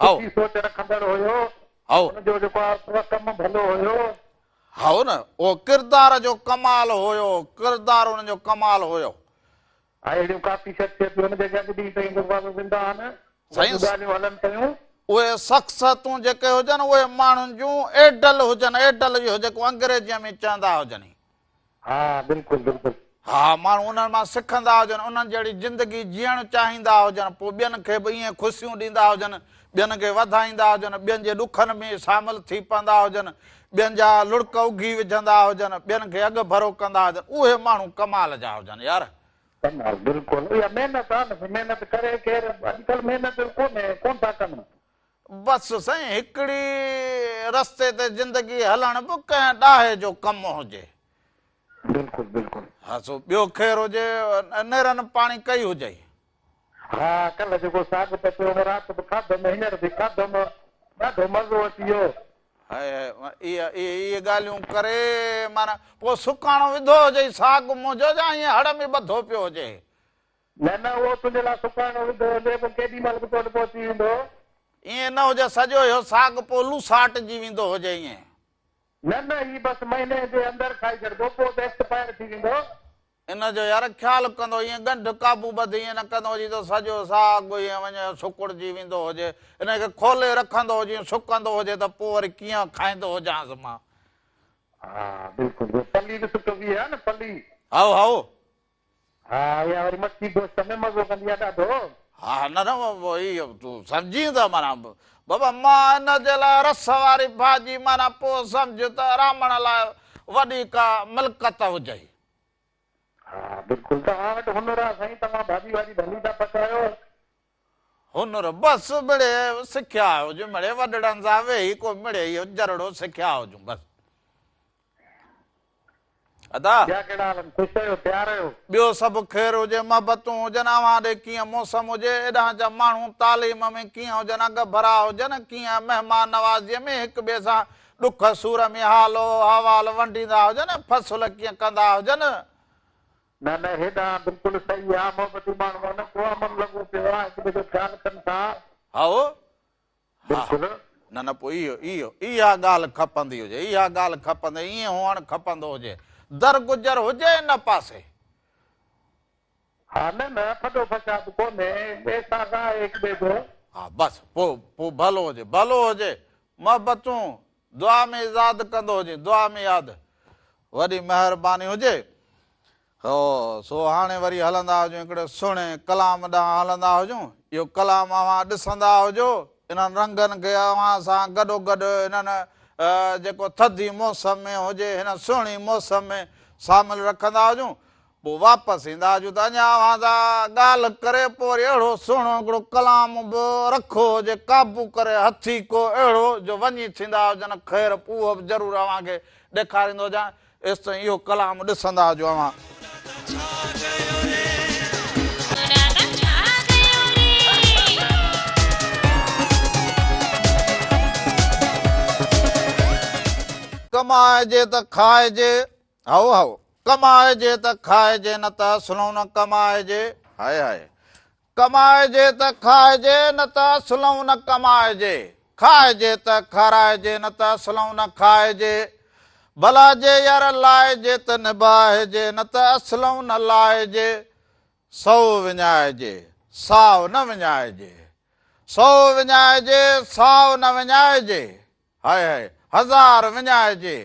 سٺي سوچ رکندڙ هيو ان جو جيڪو آ ڪم ڀلو هيو. هائو نه، اهو ڪردار جو ڪمال هيو، ڪردار انهن جو ڪمال هيو. ۽ اهڙيون ڪافي شخصيتون آهن جيڪي اڄ ڏينهن تائين جيڪو آهي سو زنده آهن، سائين وڏيون ڳالهيون هلن پيون. اهي شخصيتون جيڪي هجن اهي ماڻهن جون ايڊل هجن، ايڊل اهو جيڪو انگريزيء ۾ چوندا هجن. ها بلڪل بلڪل. ها ماڻهو انهن مان سکندا هجن، انهن جهڙي زندگي جيئڻ چاهيندا هجن، پوء ٻين کي به ائين خوشيون ڏيندا هجن، ٻين کي وڌائيندا هجن، ٻين جي ڏکن ۾ شامل ٿي پوندا هجن، ٻين جا لڙڪ اگهي وجهندا هجن، ٻين کي اڳ ڀرو ڪندا هجن، اهي ماڻهو ڪمال جا هجن يار. ڪمال بلڪل اها محنت آ نه محنت ڪري ڪير اڄڪلهه محنت ڪونهي ڪون ٿا ڪن. بس سائين هڪڙي رستي تي زندگي هلڻ به ڪنهن ڏاهي جو ڪم هجي. بلڪل بلڪل. ها سو ٻيو خير هجي نيرن پاڻي ڪئي هجئي. ها ڪلهه جيڪو ساڳ پچيو هو رات به کاڌم هينئر به کاڌم ڏاڍو مزو اچي ويو. هائي هائي اهي اهي ڳالهيون ڪري معنيٰ پوء سڪاڻو وڌو هجئي ساڳ منهنجو يا ائين هڙ ۾ ٻڌو پيو هجي. نه نه اهو تنهنجي لاء سڪائڻو وڌو هجي پوء ڪيڏي مهل به تو وٽ پهچي ويندو. ائين نه هجي سڄو اهو ساڳ پوء لوساٽجي ويندو هجي ائين. نه نه هي بس مهيني جي اندر کائي ڇڏبو پوء ته ايڪسپائر ٿي ويندو. ان جو يار خيال ڪندو ائين ڳنڍ قابو ٻڌي ائين نه ڪندو هجي ته سڄو ساڳ ائين وڃي سڪڙجي ويندو هجي ان کي کولي رکندو هجي سڪندو هجي ته پوء وري ڪيئن کائيندو هجانس مان. ها بلڪل پلي به سڪبي آهي نه پلي. هائو هائو. ها اها وري مڇي گوشت ۾ مزو ڪندي آ ڏاڍو. ها نه نه اهو تون سمجهين ته معنيٰ بابا مان ان جي لاء رس واري ڀاڄي معنيٰ پوء سمجهه ته رامڻ لاء وڏي ڪا ملڪت هجئي. ها بلڪل توهان وٽ هنر آ سائين توهان ڀاڄي واڄي ڀلي ٿا پچايو. هنر بس مڙئي سکيا هجون مڙئي وڏڙن سان ويهي ڪو مڙئي اهو جرڙو سکيا هجون بس. ادا. ٻيا ڪهڙا حال آهن خوش آهيو تيار آهيو. ٻيو سڀ خير هجي محبتون هجن اوهان ڏي ڪيئن موسم هجي ايڏانهن جا ماڻهو تعليم ۾ ڪيئن هجن اڳ ڀرا هجن ڪيئن مهمان نوازيء ۾ هڪ ٻئي سان ڏک سور ۾ حال احوال ونڊيندا هجن فصل ڪيئن ڪندا هجن. نه نه هيڏانهن بلڪل صحيح آ محبتي ماڻهو آهن ڪو امن لڳو پيو آ هڪ ٻئي جو خيال ڪن ٿا. هائو ها بلڪل. نه نه پوء اهو اهو اها ڳالهه کپندي هجي اها ڳالهه کپندي ائين هئڻ کپندو هجي درگذر هجي ان پاسي. ها نه نه ڦڏو فساد ڪونهي احساس آهي هڪ ٻئي جو. ها بس پوء پوء ڀلو هجي ڀلو هجي محبتون دعا ۾ ياد ڪندو هجين دعا ۾ ياد وڏي مهرباني هجي هو سو هاڻي وري هلندا هجون هڪڙي سهڻي ڪلام ڏانهن هلندا هجون اهو ڪلام اوهان ڏسندا هجو انهن رنگن کي اوهان سان گڏوگڏ هنن جيڪو ٿڌي موسم ۾ هجي هن سهڻي موسم ۾ شامل رکندا هجون پوء واپس ايندا هجون ته اڃا اوهان سان ڳالهه ڪري پوء وري اهڙو سهڻو هڪڙو ڪلام به رکو هجي قابو ڪري هٿيڪو اهڙو جو وڃي ٿيندا هجن خير پوء اهو به ضرور اوهان کي ڏيکاريندو هجان ايستائين اهو ڪلام ڏسندا هجو اوهان. ڪمائجي ته کائجي. هائو هائو ڪمائجي ته کائجي نه ته اصلئون نه ڪمائجي هائي هائي ڪمائجي ته کائجي نه ته اصلئون نه ڪمائجي کائجي ته کارائجي نه ته اصلئون نه کائجي ڀلا جي يار لائجي ته نڀائجي نه ته اصلئون نه لائجي سو وڃائجي ساء نه وڃائجي سو وڃائجي ساء نه وڃائجي هائي هائي، هزار وڃائجي،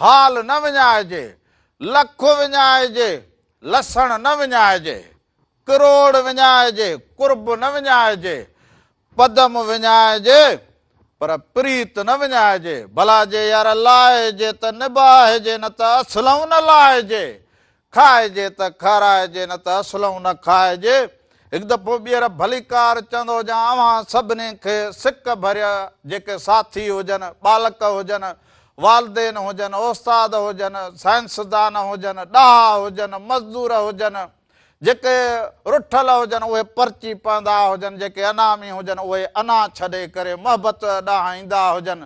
حال نه وڃائجي، لک وڃائجي، لسڻ نه وڃائجي، ڪروڙ وڃائجي، قرب نه وڃائجي، پدم وڃائجي، پر پريت نه وڃائجي، ڀلا جي يار لائجي ته نباهجي نه ته اصلئون نه لائجي، کائجي ته کارائجي نه ته اصلئون نه کائجي. هڪ دفعو ٻيهر ڀليڪار چوندو هجان اوهان سڀني کي سڪ ڀريا جيڪي ساٿي هجن، ٻالڪ هجن، والدين هجن، استاد هجن، سائنسدان هجن، ڏاها هجن، مزدور هجن، جيڪي رٺل هجن اهي پرچي پوندا هجن، جيڪي انامي هجن اهي انا ڇڏي ڪري محبت ڏانهن ايندا هجن،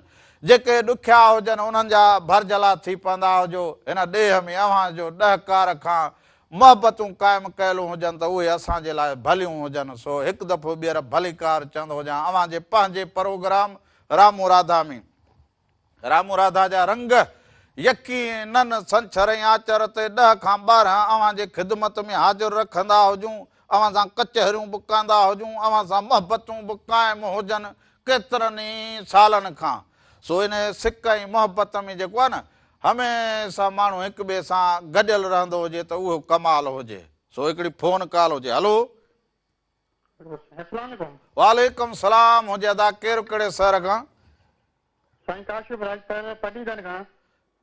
جيڪي ڏکيا هجن انهن جا ڀرجهلا ٿي پوندا هجو، هن ڏيهه ۾ اوهان جو ڏهڪار کان محبتون قائم ڪيلون هجن ته اهي اسان جي لاء ڀليون هجن، سو هڪ دفعو ٻيهر ڀليڪار چوندو هجان اوهان جي پنهنجي پروگرام رامو راڌا ۾. رامو راڌا جا رنگ يقينن ڇنڇر ۽ آچر تي ڏهه کان 12 اوهان جي خدمت ۾ حاضر رکندا هجون، اوهان سان ڪچهريون به ڪندا هجون، اوهان سان محبتون به قائم هجن، ڪيترن ئي سالن کان سو ان سڪ ۽ محبت ۾ جيڪو آهي نه هميشه ماڻهو هڪ ٻئي سان گڏيل رهندو هجي ته اهو ڪمال هجي. سو هڪڙي فون ڪال هجي. هلو. اسلام عليڪم. وعليڪم سلام هجي ادا ڪير ڪهڙي شهر کان. سائين ڪاشف راڄپر پٽيدن کان.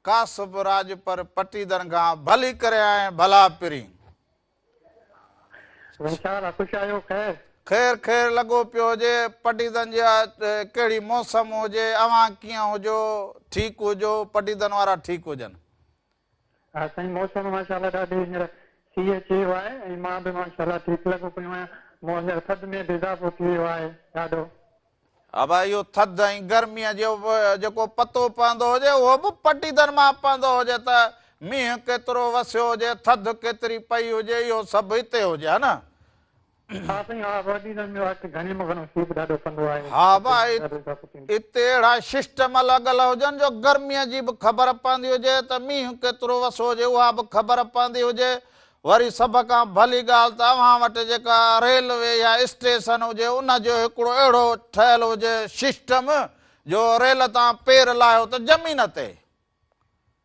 ڪاشف راڄپر پٽيدن کان ڀلي ڪري آئين ڀلا پرين. سائين ڇا حال آ خوش آهيو خير. خير خير لڳو پيو هجي پٽيدن جي ڪهڙي موسم هجي اوهان ڪيئن هجو ٺيڪ هجو پٽيدن وارا ٺيڪ هجن. ها سائين موسم ماشاءالله ڏاڍي هينئر سيء اچي ويو آهي ۽ مان به ماشاءالله ٺيڪ لڳو پيو آهيان مون هينئر ٿڌ ۾ به اضافو ٿي ويو آهي ڏاڍو. ابا اهو ٿڌ ۽ گرميء جو جيڪو پتو پوندو هجي اهو به پٽيدن مان پوندو هجي ته مينهن ڪيترو وسيو هجي، ٿڌ ڪيتري پئي هجي اهو سڀ هتي هجي ها نه؟ ها سائين ها پٽيدن ۾ واقعي گهڻي ۾ گهڻو سيء به ڏاڍو پوندو آهي. ها ابا اتي اهڙا سسٽم لڳل هجن جو گرميء جي به خبر پوندي هجي ته مينهن ڪيترو وسيو هجي اها به خبر پوندي هجي وري سڀ کان ڀلي ڳالهه ته اوهان وٽ جيڪا ريلوي يا اسٽيشن هجي ان جو هڪڙو اهڙو ٺهيل هجي سسٽم جو ريل تان پير لاهيو ته زمين تي.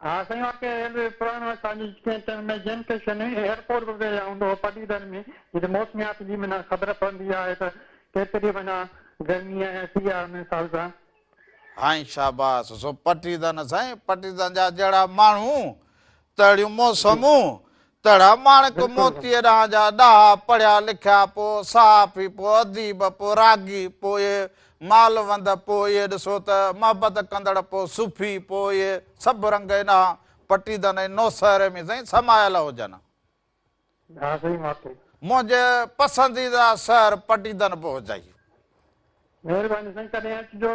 ها سائين واقعي ريلوي پراڻو اسان جي ڪنهن ٽائيم ۾ جنڪشن ايئرپورٽ به ويا هوندو هو پڊعيدن ۾ جتي موسميات جي معنيٰ خبر پوندي آهي ته ڪيتري معنيٰ گرمي آهي ۽ سيء آهي ان حساب سان. هائين شاباس سو پٽيدن سائين پٽيدن جا جهڙا ماڻهو تهڙيون موسمون تهڙا ماڻڪ موتيء ڏانهن جا ڏاها پڙهيا لکيا پوء صحافي پوء اديب پوء راڳي پوء اهي مالوند پوء اهي ڏسو ته محبت ڪندڙ پوء صوفي پوء اهي سڀ رنگ ان پٽيدن ۽ نوسهري ۾ سائين سمايل هجن. ها سائين واقعي. منهنجي پسنديده شهر پٽيدن به هجئي. مهرباني سائين ڪڏهن اچجو.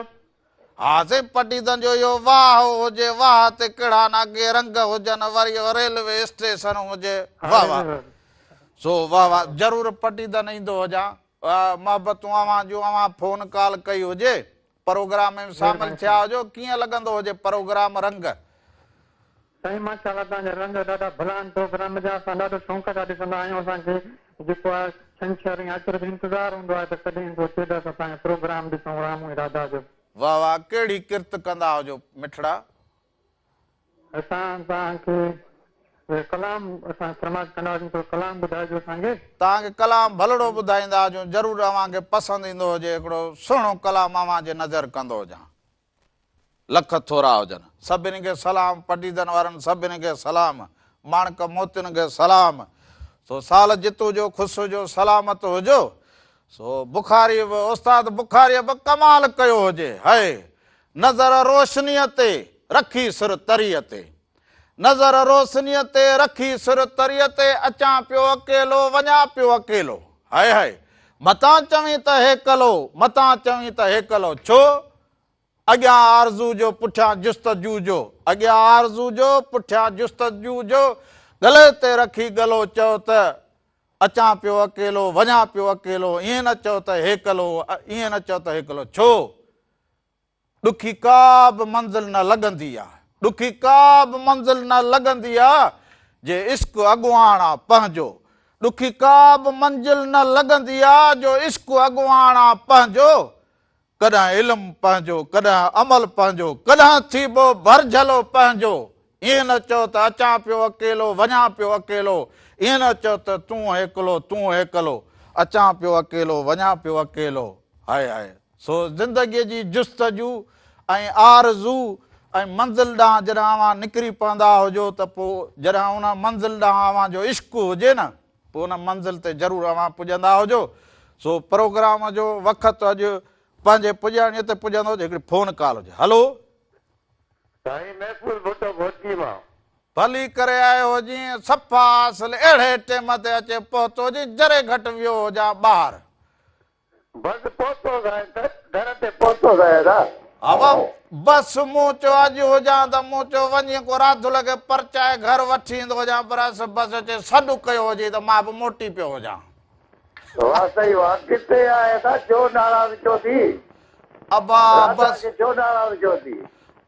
ها سائين پٽيدن جو اهو واهه هجي واهه تي ڪهڙا نه اڳي رنگ هجن وري اهو ريلوي اسٽيشن هجي واه واه سو واه واه ضرور پٽيدن ايندو هجان محبتون اوهان جون اوهان فون ڪال ڪئي هجي پروگرام ۾ شامل ٿيا هجو ڪيئن لڳندو هجي پروگرام رنگ. سائين ماشاءالله توهان جا رنگ ڏاڍا ڀلا آهن پروگرام جا اسان ڏاڍو شوق سان ڏسندا آهيون اسان کي جيڪو آهي. ڇنڇر ۽ آچر جو انتظار هوندو آهي ته ڪڏهن ايندو چيدا ته اسان جو پروگرام ڏسون رامو ۽ راڌا جو. واه واه ڪهڙي ڪرت ڪندا هجو مٺڙا. اسان توهان کي ڪلام اسان فرمائش ڪندا هجون ٿورو ڪلام ٻڌائجو اسان کي. توهان کي ڪلام ڀلڙو ٻڌائيندا هجون ضرور اوهان کي پسند ايندو هجي هڪڙو سهڻو ڪلام اوهان جي نظر ڪندو هجان. لک ٿورا هجن. سڀني کي سلام پڊعيدن وارن سڀني کي سلام ماڻڪ موتين کي سلام سو سال جت هجو خوش هجو سلامت هجو سو بخاري به استاد بخاري به ڪمال ڪيو هجي هئي نظر روشنيء تي رکي سر تريء تي نظر روشنيء تي رکي سر تريء تي اچان پيو اڪيلو وڃان پيو اڪيلو هئي هئي متان چوين ته هيڪلو متان چوين ته هيڪلو ڇو اڳيان آرزو جو پٺيان جستجو جو، اڳيان آرزو جو پٺيان جستجو جو، ڳلي تي رکي ڳلو چئو ته اچان پيو اڪيلو وڃان پيو اڪيلو، ائين نه چئو ته هيڪلو، ائين نه چئو ته هيڪلو، ڇو؟ ڏکي ڪا به منزل نه لڳندي آ، ڏکي ڪا به منزل نه لڳندي آ، جي عشق اڳواڻ آ پنهنجو، ڏکي ڪا به منزل نه لڳندي آ، جو عشق اڳواڻ آ پنهنجو، ڪڏهن علم پنهنجو، ڪڏهن عمل پنهنجو، ڪڏهن ٿيبو ڀرجهلو پنهنجو. ائين نه چئو ته اچان پيو اڪيلو، وڃان پيو اڪيلو. ائين نه چئو ته تون هيڪلو، تون هيڪلو. اچان پيو اڪيلو، وڃان پيو اڪيلو. High high. سو زندگيء جي جستجو ۽ آرزو ۽ منزل ڏانهن جڏهن اوهان نڪري پوندا هجو ته پوء جڏهن ان منزل ڏانهن اوهان جو عشق هجي نه، پوء ان منزل تي ضرور اوهان پڄندا هجو. سو پروگرام جو وقت اڄ پنهنجي پڄاڻيء تي پڄندو هجي. هڪڙي فون ڪال هجي. هلو. سائين محفوظ ڀٽو گهوٽڪي مان. ڀلي ڪري آيو هجين، صفا اصل اهڙي ٽيم تي اچي پهتو هجين، ذري گهٽ ويو هجان ٻاهر. بس پهتو سائين در تي پهتو سائين ادا. ابا بس مون چيو اڄ هجان ته مون چيو وڃي ڪو راڌل کي پرچائي گهر وٺي ايندو هجان پر اس بس اچي سڏ ڪيو هجي ته مان به موٽي پيو هجان. واه سائين واه ڪٿي آهي ادا ڇو ناراض ڇو ٿي. ابا راڌا بس. کي ڇو ناراض ڇو ٿي.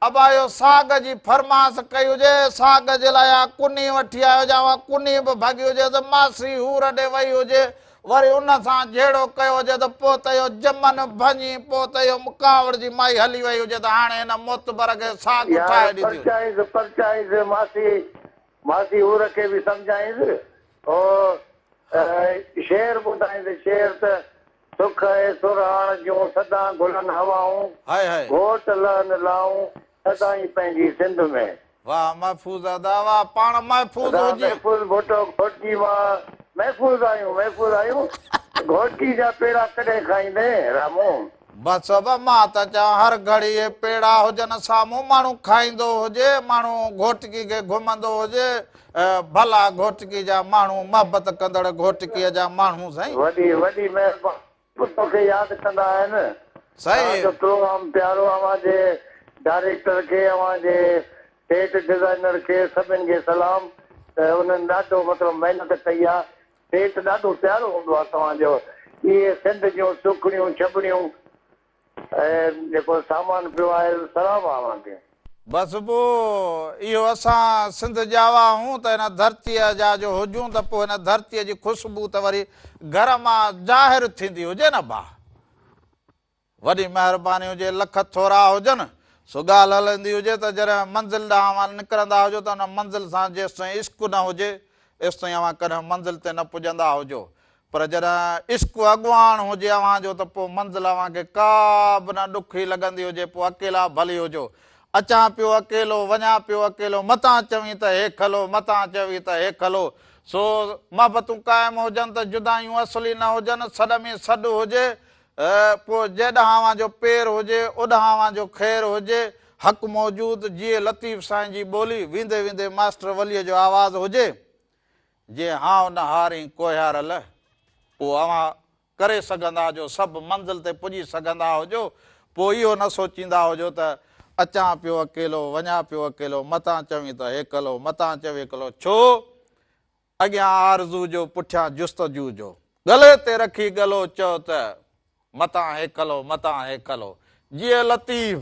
ابا اهو ساڳ جي فرماس ڪئي هجي، ساڳ جي لاء اها ڪني وٺي آيو هجان، اها ڪني به ڀڳي هجي ته ماسي حور ڏي وئي هجي، وري ان سان جهيڙو ڪيو هجي ته پوء ته اهو جمن ڀڃي، پوء ته اهو ڪاوڙجي مائي هلي وئي هجي ته هاڻي هن معتبر کي ساڳ يار ٺاهي ڏيندي هجي. پرچائينس پرچائينس ماسي ماسي حور کي به سمجهائينس او شعر ٻڌائينس شعر ته سک ۽ سرهاڻ جون سدا گهلن هوائون، هائي هائي. گهوٽ لهن لائون، سدائين پنهنجي سنڌ ۾. واه محفوظ ادا واه پاڻ محفوظ ادا هجين. محفوظ ڀٽو گهوٽڪي مان محفوظ آهيون محفوظ آهيون گهوٽڪي جا پيڙا ڪڏهن کائيندين رامو. بس ابا مان ته چوان هر گهڙي اهي پيڙا هجن سامهون ماڻهو کائيندو هجي ماڻهو گهوٽڪي کي گهمندو هجي ڀلا گهوٽڪي جا ماڻهو محبت ڪندڙ گهوٽڪي جا ماڻهو سائين. وڏي وڏي مهرباني توکي ياد ڪندا آهن سائين. توهان جو پروگرام پيارو اوهان جي ڊائريڪٽر کي اوهان جي سيٽ ڊزائنر کي سڀن کي سلام ته انهن ڏاڍو مطلب محنت ڪئي آ سيٽ ڏاڍو پيارو هوندو آ توهان جو اهي سنڌ جون سوکڙيون ڇٻڙيون ۽ جيڪو سامان پيو آهي سلام آ اوهان کي. بس پوء اهو اسان سنڌ ڄاوا آهون ته هن ڌرتيء جا جو هجون ته پوء هن ڌرتيء جي خوشبو ته وري گهر مان ظاهر ٿيندي هجي نه ڀاء. وڏي مهرباني هجي لک ٿورا هجن. سو ڳالهه هلندي هجي ته جڏهن منزل ڏانهن اوهان نڪرندا هجو ته ان منزل سان جيستائين عشق نه هجي ايستائين اوهان ڪڏهن منزل تي نه پڄندا هجو پر جڏهن عشق اڳواڻ هجي اوهان جو ته پوء منزل اوهان کي ڪا به نه ڏکي لڳندي هجي پوء اڪيلا ڀلي هجو اچان پيو اڪيلو وڃان پيو اڪيلو متان چوين ته هيکلو متان چوين ته هيکلو سو محبتون قائم هجن ته جدايون اصلي نه هجن سڏ ۾ سڏ هجي پوء جيڏانهن اوهان جو پير هجي، اوڏانهن اوهان جو خير هجي. حق موجود، جيئي لطيف سائين جي ٻولي، ويندي ويندي ماسٽر وليء جو آواز هجي، جي هانء نه هارين ڪوهيار لئه. پوء اوهان ڪري سگهندا جو سڀ منزل تي پڄي سگهندا هجو، پوء اهو نه سوچيندا هجو ته اچان پيو اڪيلو، وڃان پيو اڪيلو، متان چوين ته هيڪلو، متان چوين هيڪلو، ڇو؟ اڳيان آرزو جو پٺيان جستجو جو. ڳلي تي رکي ڳلو چئو ته متان هيڪلو متان هيڪلو. جيئي لطيف.